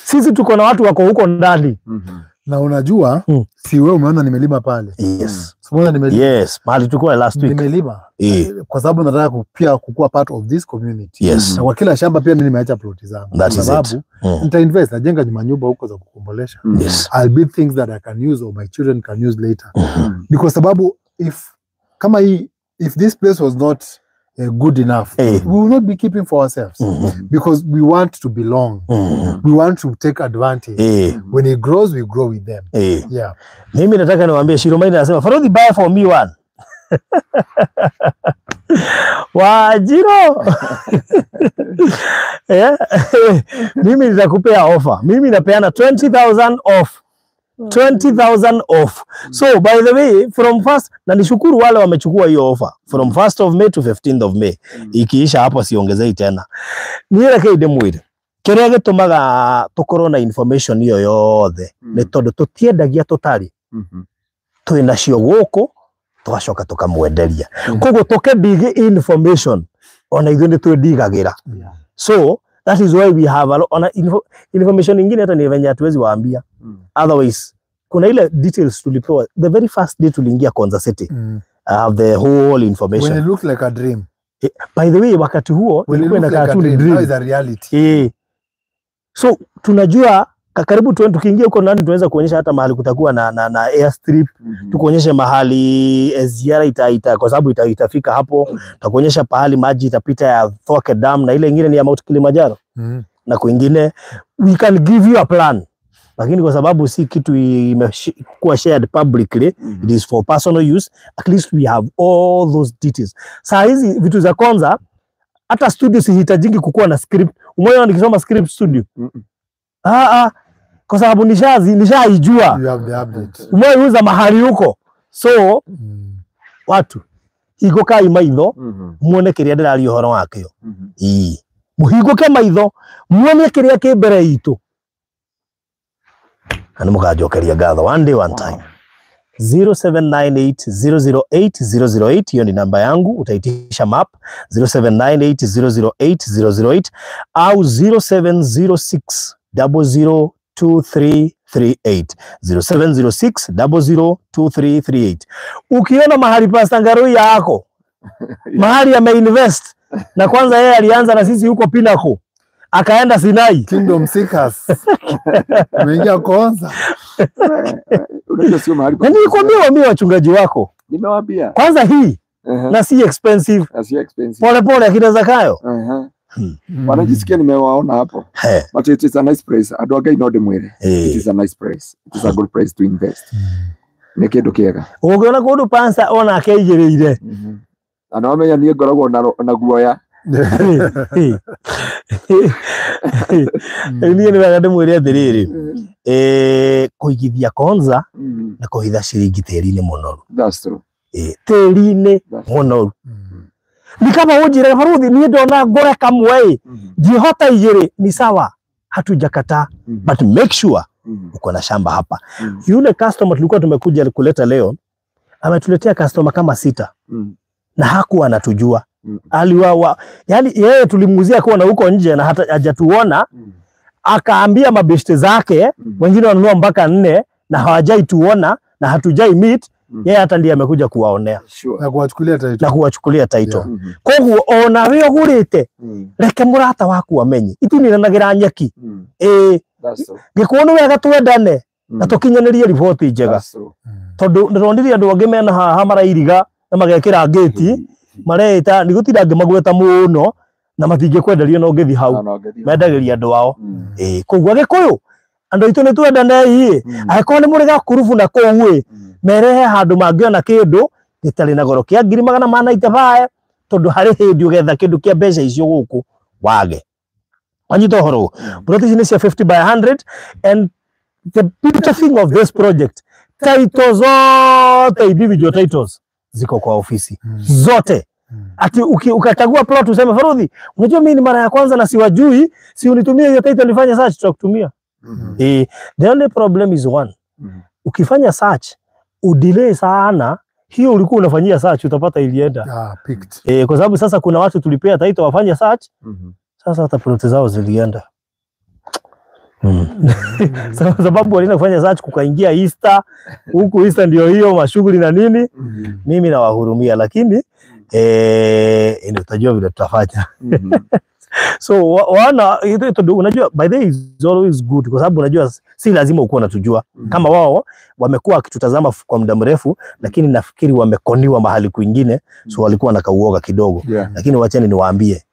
Sisi tuko na watu wako huko ndani. Na unajua si wewe umeona nimelima pale. Yes. Umeona nimelima. Yes, mahali tulikuwa last week. Nimelima. Kwa sababu nataka pia kukua part of this community. Yes. Na kwa kila shamba pia mimi nimeacha plot zangu. That kwa sababu nita invest, najenga nyumba huko za kukombolesha. Yes. I'll build things that I can use or my children can use later. Ni kwa sababu if this place was not good enough, we will not be keeping for ourselves because we want to belong. We want to take advantage. When it grows, we grow with them. Yeah. Mimi nataka niwaambie Shiromaini anasema Farodhi, buy for me one. Wajiro. Mimi nitakupea offer. Mimi napeana 20,000 off. 20,000 off. So by the way, from first, na nishukuru wale wamechukua hiyo offer from 1st of May to 15th of May. Ikiisha hapo siongezei tena. Niere ndimwire. Kiria gitumaga tukorwo na information iyo yothe ni tondu tutiendagia tutari. Twina cio guku tugacoka tukamwenderia. Koguo tukendigi information ona ithuĩ nĩ twĩndigagira. So that is why we have a lot ona information ingine hata ni venye hatuwezi waambia. Otherwise kuna ile details tulipewa the very first day tuliingia Konza City. I have the whole information. When it looked like a dream. By the way, wakati huo ilikuwa inakaa tu ni dream. Now is a reality. So tunajua karibu tukiingia huko ndani tunaweza kuonyesha hata mahali kutakuwa na airstrip, tukuonyeshe mahali SGR ita kwa sababu itafika hapo, tutakuonyesha pahali maji itapita ya Thwake Dam na ile nyingine ni ya Mount Kilimanjaro. Na kwingine we can give you a plan. Lakini kwa sababu si kitu imekuwa shared publicly, it is for personal use, at least we have all those details. Saa hizi vitu za kwanza hata studio sihitajingi kukuwa na script. Umeona nikisoma script studio? Kwa sababu nishaijua. You have the update. Umeuza mahali huko. So watu higokai maitho muone kiria ndiraria uhoro wakio. Muhigoke maitho muone kiria ki mbere itu. Na nĩmũkanjokeria ngatho one day one time. 0798008008 hiyo ni namba yangu, utaitisha map 0798008008 au 0706002338 0706002338. Ukiona mahali Pastor Ngarui yako mahali ameinvest, na kwanza yeye alianza na sisi huko Pinnacle akaenda Sinai. Kingdom Seekers. Umeingia kwanza. Unajua sio mahali. Na nilikwambia waambie wachungaji wako. Nimewaambia. Kwanza hii na si expensive. Na si expensive. Pole pole akina Zakayo. Wanajisikia nimewaona hapo. But it is a nice place. Andũ a Ngai no ndĩmwĩre. It is a nice place. It is a good place to invest. Nĩ kĩndũ kĩega. Ũngĩona kũndũ Pastor ona akeigĩrĩire. Na no menya niĩ ngoragwo na guoya. Niĩ nĩ wega ndĩmwĩre atĩrĩrĩ, kũigithia Konza na kũhitha ciringi tĩri-inĩ mũnoru. That's true. Tĩri-inĩ mũnoru. Ni kama ũnjĩre Baruthi niĩ ndona ngũre kamwe ngĩhota igĩrĩ ni sawa, hatujakataa, but make sure uko na shamba hapa. Yule customer tulikuwa tumekuja kuleta leo ametuletea customer kama 6 na hakuwa anatujua. Aliwa yani yeye tulimuuzia kwa na huko nje na hata hajatuona. Akaambia mabeshte zake wengine wanunua mpaka 4 na hawajai tuona na hatujai meet. Yeye hata ndiye amekuja kuwaonea. Na kuwachukulia title. Na kuwachukulia title. Koguo ona we ugurite reke murata waku amenye ituninanagira nyeki. Gikuo wega twendane na tukinyanirie riboti njega. Tondu ndironire andu angi mena haha marairiga na magekira gate mareita nigutinda ngimagweta muno na matingikwenderia no ngithi hau mendagiria andu ao. Koguo Agikuyu andu aitu ni twendane angĩkorwo nĩ mũrĩ gakurubu na kũu ĩ merehe handũ mangĩona kĩndũ gĩtarĩ na goro kĩa 495 tondu harĩ hĩndĩ ũgetha kĩndũ kĩa mbeca icio gũkũ wage. Wanyita ũhoro plot ici nĩ cia 50 by 100 and the beautiful thing of this project, titles zote individual titles ziko kwa ofisi zote. Ati ukachagua plot useme Farodhi, unajua mimi ni mara ya kwanza na siwajui, si unitumie hiyo title nifanye search, tutakutumia. The only problem is one. Ukifanya search udelay sana, hiyo ulikuwa unafanyia search utapata ilienda. Picked. Kwa sababu sasa kuna watu tulipea title wafanye search. Sasa hata plot zao zilienda. Sababu walienda kufanya search kukaingia Easter, huku Easter ndio hiyo mashughuli na nini. Mimi nawahurumia, lakini ndio tutajua vile tutafanya. So wana unajua, by the way is always good, kwa sababu unajua si lazima ukuwa unatujua. Kama wao wamekuwa wakitutazama kwa muda mrefu, lakini nafikiri wamekoniwa mahali kwingine, so walikuwa na kauoga kidogo. Lakini wacheni niwaambie,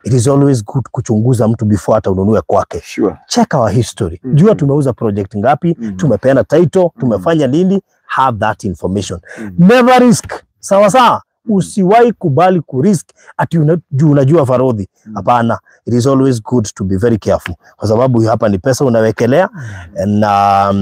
it is always good kuchunguza mtu before hata ununue kwake. Sure. Check our history. Jua tumeuza project ngapi, tumepeana title, tumefanya nini, have that information. Never risk. Sawa sawa. Usiwahi kubali kurisk ati unajua farodhi. Hapana, it is always good to be very careful, kwa sababu hapa ni pesa unawekelea na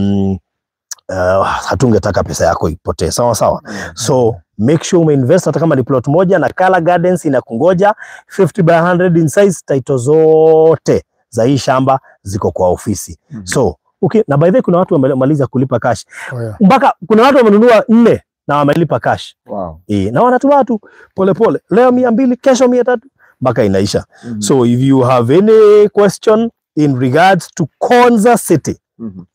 hatungetaka pesa yako ipotee. Sawa sawa. So make sure umeinvest hata kama ni plot moja, na Kala Gardens inakungoja 50 by 100 in size. Title zote za hii shamba ziko kwa ofisi. So okay, na by the way kuna watu wamemaliza kulipa cash. Mpaka kuna watu wamenunua 4 na wamelipa cash. Wow. Na wanatuma watu pole pole, leo 200, kesho 300, mpaka inaisha. So if you have any question in regards to Konza City,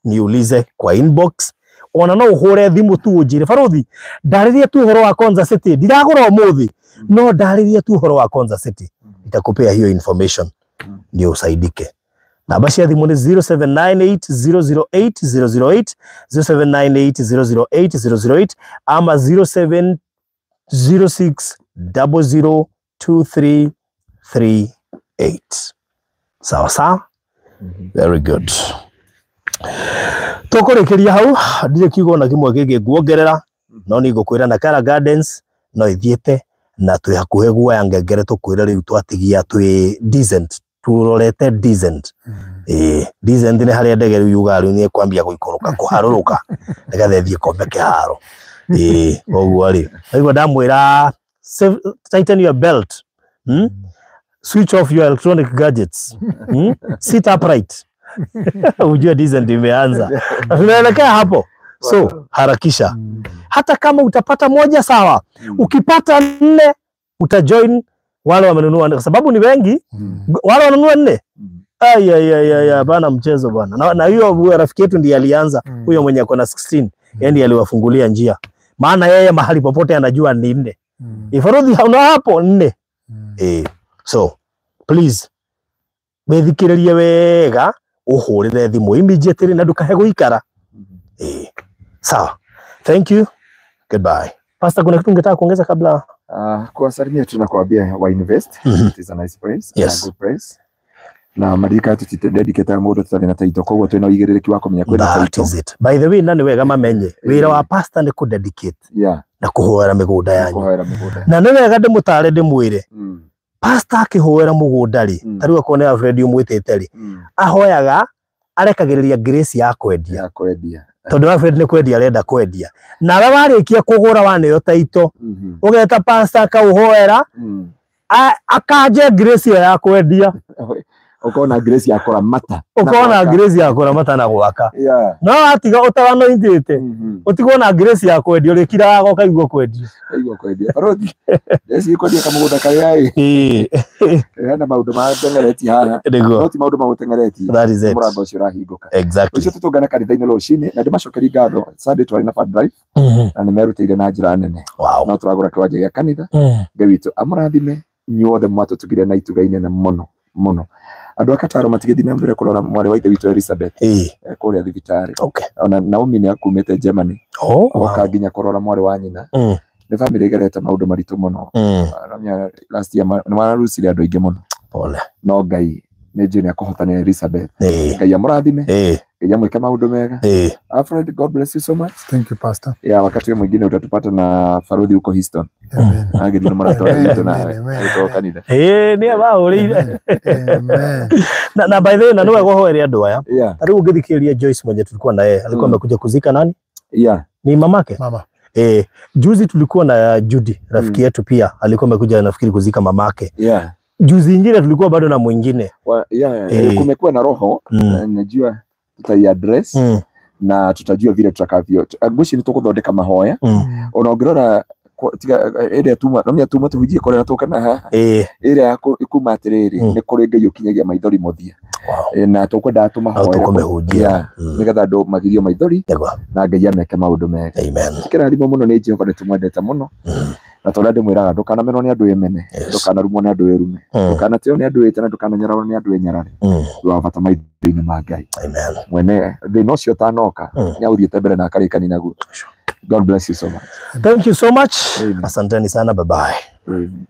niulize kwa inbox. Ona no uhure thimu tu unjire, Farodhi, ndaririe tu uhoro wa Konza City, ndiragura umuthi, no ndaririe tu uhoro wa Konza City, nitakupea hiyo information ndio usaidike. Namba cia thimu ni 0798 008 008, 0798 008 008 ama 0706 002338. Sawa sawa? Very good. Tũkũrĩkĩria hau, ndirĩ kiugo na kĩmwe kĩngĩ nguongerera, no nĩ ngũkwĩra na Kala Gardens no ithiĩte na twĩ hakuhĩ guoya ngengere, tũkwĩre rĩu twatigia twĩ decent, turorete decent. Decent nĩ harĩa ndege rĩu yugaga rĩu nĩ ĩkwambia gũikũrũka kũharũrũka nĩgetha ĩthiĩ kombe kĩharo. Koguo rĩ, naigua ndamwĩra tighten your belt, Switch off your electronic gadgets, Sit upright. Ujue decent imeanza. Na tunaelekea hapo. So harakisha. Hata kama utapata moja sawa. Ukipata 4 utajoin wale wamenunua, kwa sababu ni wengi. Wale wanunua 4. Ai ai ai ai, bana mchezo bana. Na hiyo rafiki yetu ndiye alianza, huyo mwenye ako na 16, yeye ndiye aliwafungulia njia. Maana yeye mahali popote anajua ni 4. Ifarodhi hauna hapo 4. So please wethikiririe wega, uhurire thimu immediately na ndukahe guikara. Sawa. Thank you. Goodbye. Pastor, kuna kitu ungetaka kuongeza kabla? Kuwasalimia tu na kuambia wa invest. It is a nice place. Yes. A good place. Na marika tutidedicate mundu tutari na title, koguo twina uigiririku wa kumenya kwina That title. is it. By the way, na ni wega mamenye wira wa pastor ni ku dedicate na kuhoera migunda yanyu. Kuhoera migunda. Na ni wega ndimutare ndimwire. Pastor akihoera mugunda ri, tariu akorwo ni Alfred umwitite ri, ahoyaga arekagiriria grace ya kwendia. Ya kwendia. Tondu Alfred ni kwendia arenda kwendia. Nawe warikia kugura waneo title, ugeta pastor akauhoera, akanje grace ya kwendia. Ukona grace ya kuramata. Ukona grace ya kuramata na gwaka. No atiga utawanointite. Utigwo na grace ya kwendia urikiraga ukaigua kwendia. Ukaigua kwendia. Farodhi. Esi kwendia kamugunda karia ĩ. Hena maundu matengeretie haha. Nĩguo. No ti maundu magutengeretie. That is it. Mũrango ũcio ũrahingũka. Exactly. Ũcio tũtũngane kanitha-inĩ rũcinĩ na ndĩmacokerie ngatho. Sunday twarĩ na fund drive. Na nĩmerutĩire na njĩra nene. Wow. No tũragũra kĩwanja gĩa kanitha. Ngai witũ amũrathime inyuothe mwatũtugire na ituga inene mũno mũno. Andũ a Kataro matigĩthiĩ na mbere kũrora mwarĩ wa ithe witũ Elizabeth. Kũrĩa thibitarĩ. Ona Naomi nĩ akumĩte Germany. Oka nginya kũrora mwarĩ wa nyina. Nĩ family ĩgerete maũndũ maritũ mũno. Last year nĩ mararucire andũ aingĩ mũno. Pole. No Ngai nĩ njũĩ nĩ akũhotanĩra Elizabeth. Ngai amũrathime. Ngai amwĩke maũndũ mega. Alfred, God bless you so much. Thank you, Pastor. Yeah, wakati mwingine utatupata na Farodhi huko Houston. Amen. Agĩthiĩ na mũrata wa witũ nawe. Agĩtwo kanitha. Nĩ abahũrĩire. Amen. Na by the way, na nĩwe gũhoere andũ aya. Yeah. Rĩu ũngĩthikĩrĩria Joyce mwenye tulikuwa na yeye, alikuwa amekuja kuzika nani? Yeah. Ni mamake? Mama. Juzi tulikuwa na Judy, rafiki yetu pia, alikuwa amekuja nafikiri kuzika mamake. Yeah. Juzi nyingine tulikuwa bado na mwingine. Kumekuwa na roho, najua tutaiaddress na tutajua vile tutakavyo. Ngwĩciria nĩ tũgũthondeka mahoya. Ona ũngĩrora tiga ĩrĩa tuma, no tuma tũhunjie kũrĩa na tũke na haha. Ĩrĩa ya kuma atĩrĩrĩ, nĩ kũrĩ Ngai ũkinyagia maithori mũthia. Na tũkwendaga tũmahoere tũkũmĩhunjia. Nĩgetha andũ magirio maithori na Ngai ameke maũndũ mega. Amen. Kĩrathimo mũno nĩ Jehova, nĩ tũmwendete mũno. Na tondũ ndĩmwĩraga ndũkanamenwo nĩ andũ wĩmene, ndũkanarumwo nĩ andũ wĩrume, ndũkanatĩo nĩ andũ wĩte, na ndũkananyararwo nĩ andũ wĩnyarare. Ũndũ wa bata maitho-inĩ ma Ngai. Amen. Mwene thĩna ũcio ũtanoka nĩ aũthiĩte mbere na akarĩkania naguo. God bless you so much. Thank you so much. Amen. Asanteni sana, bye bye. Amen.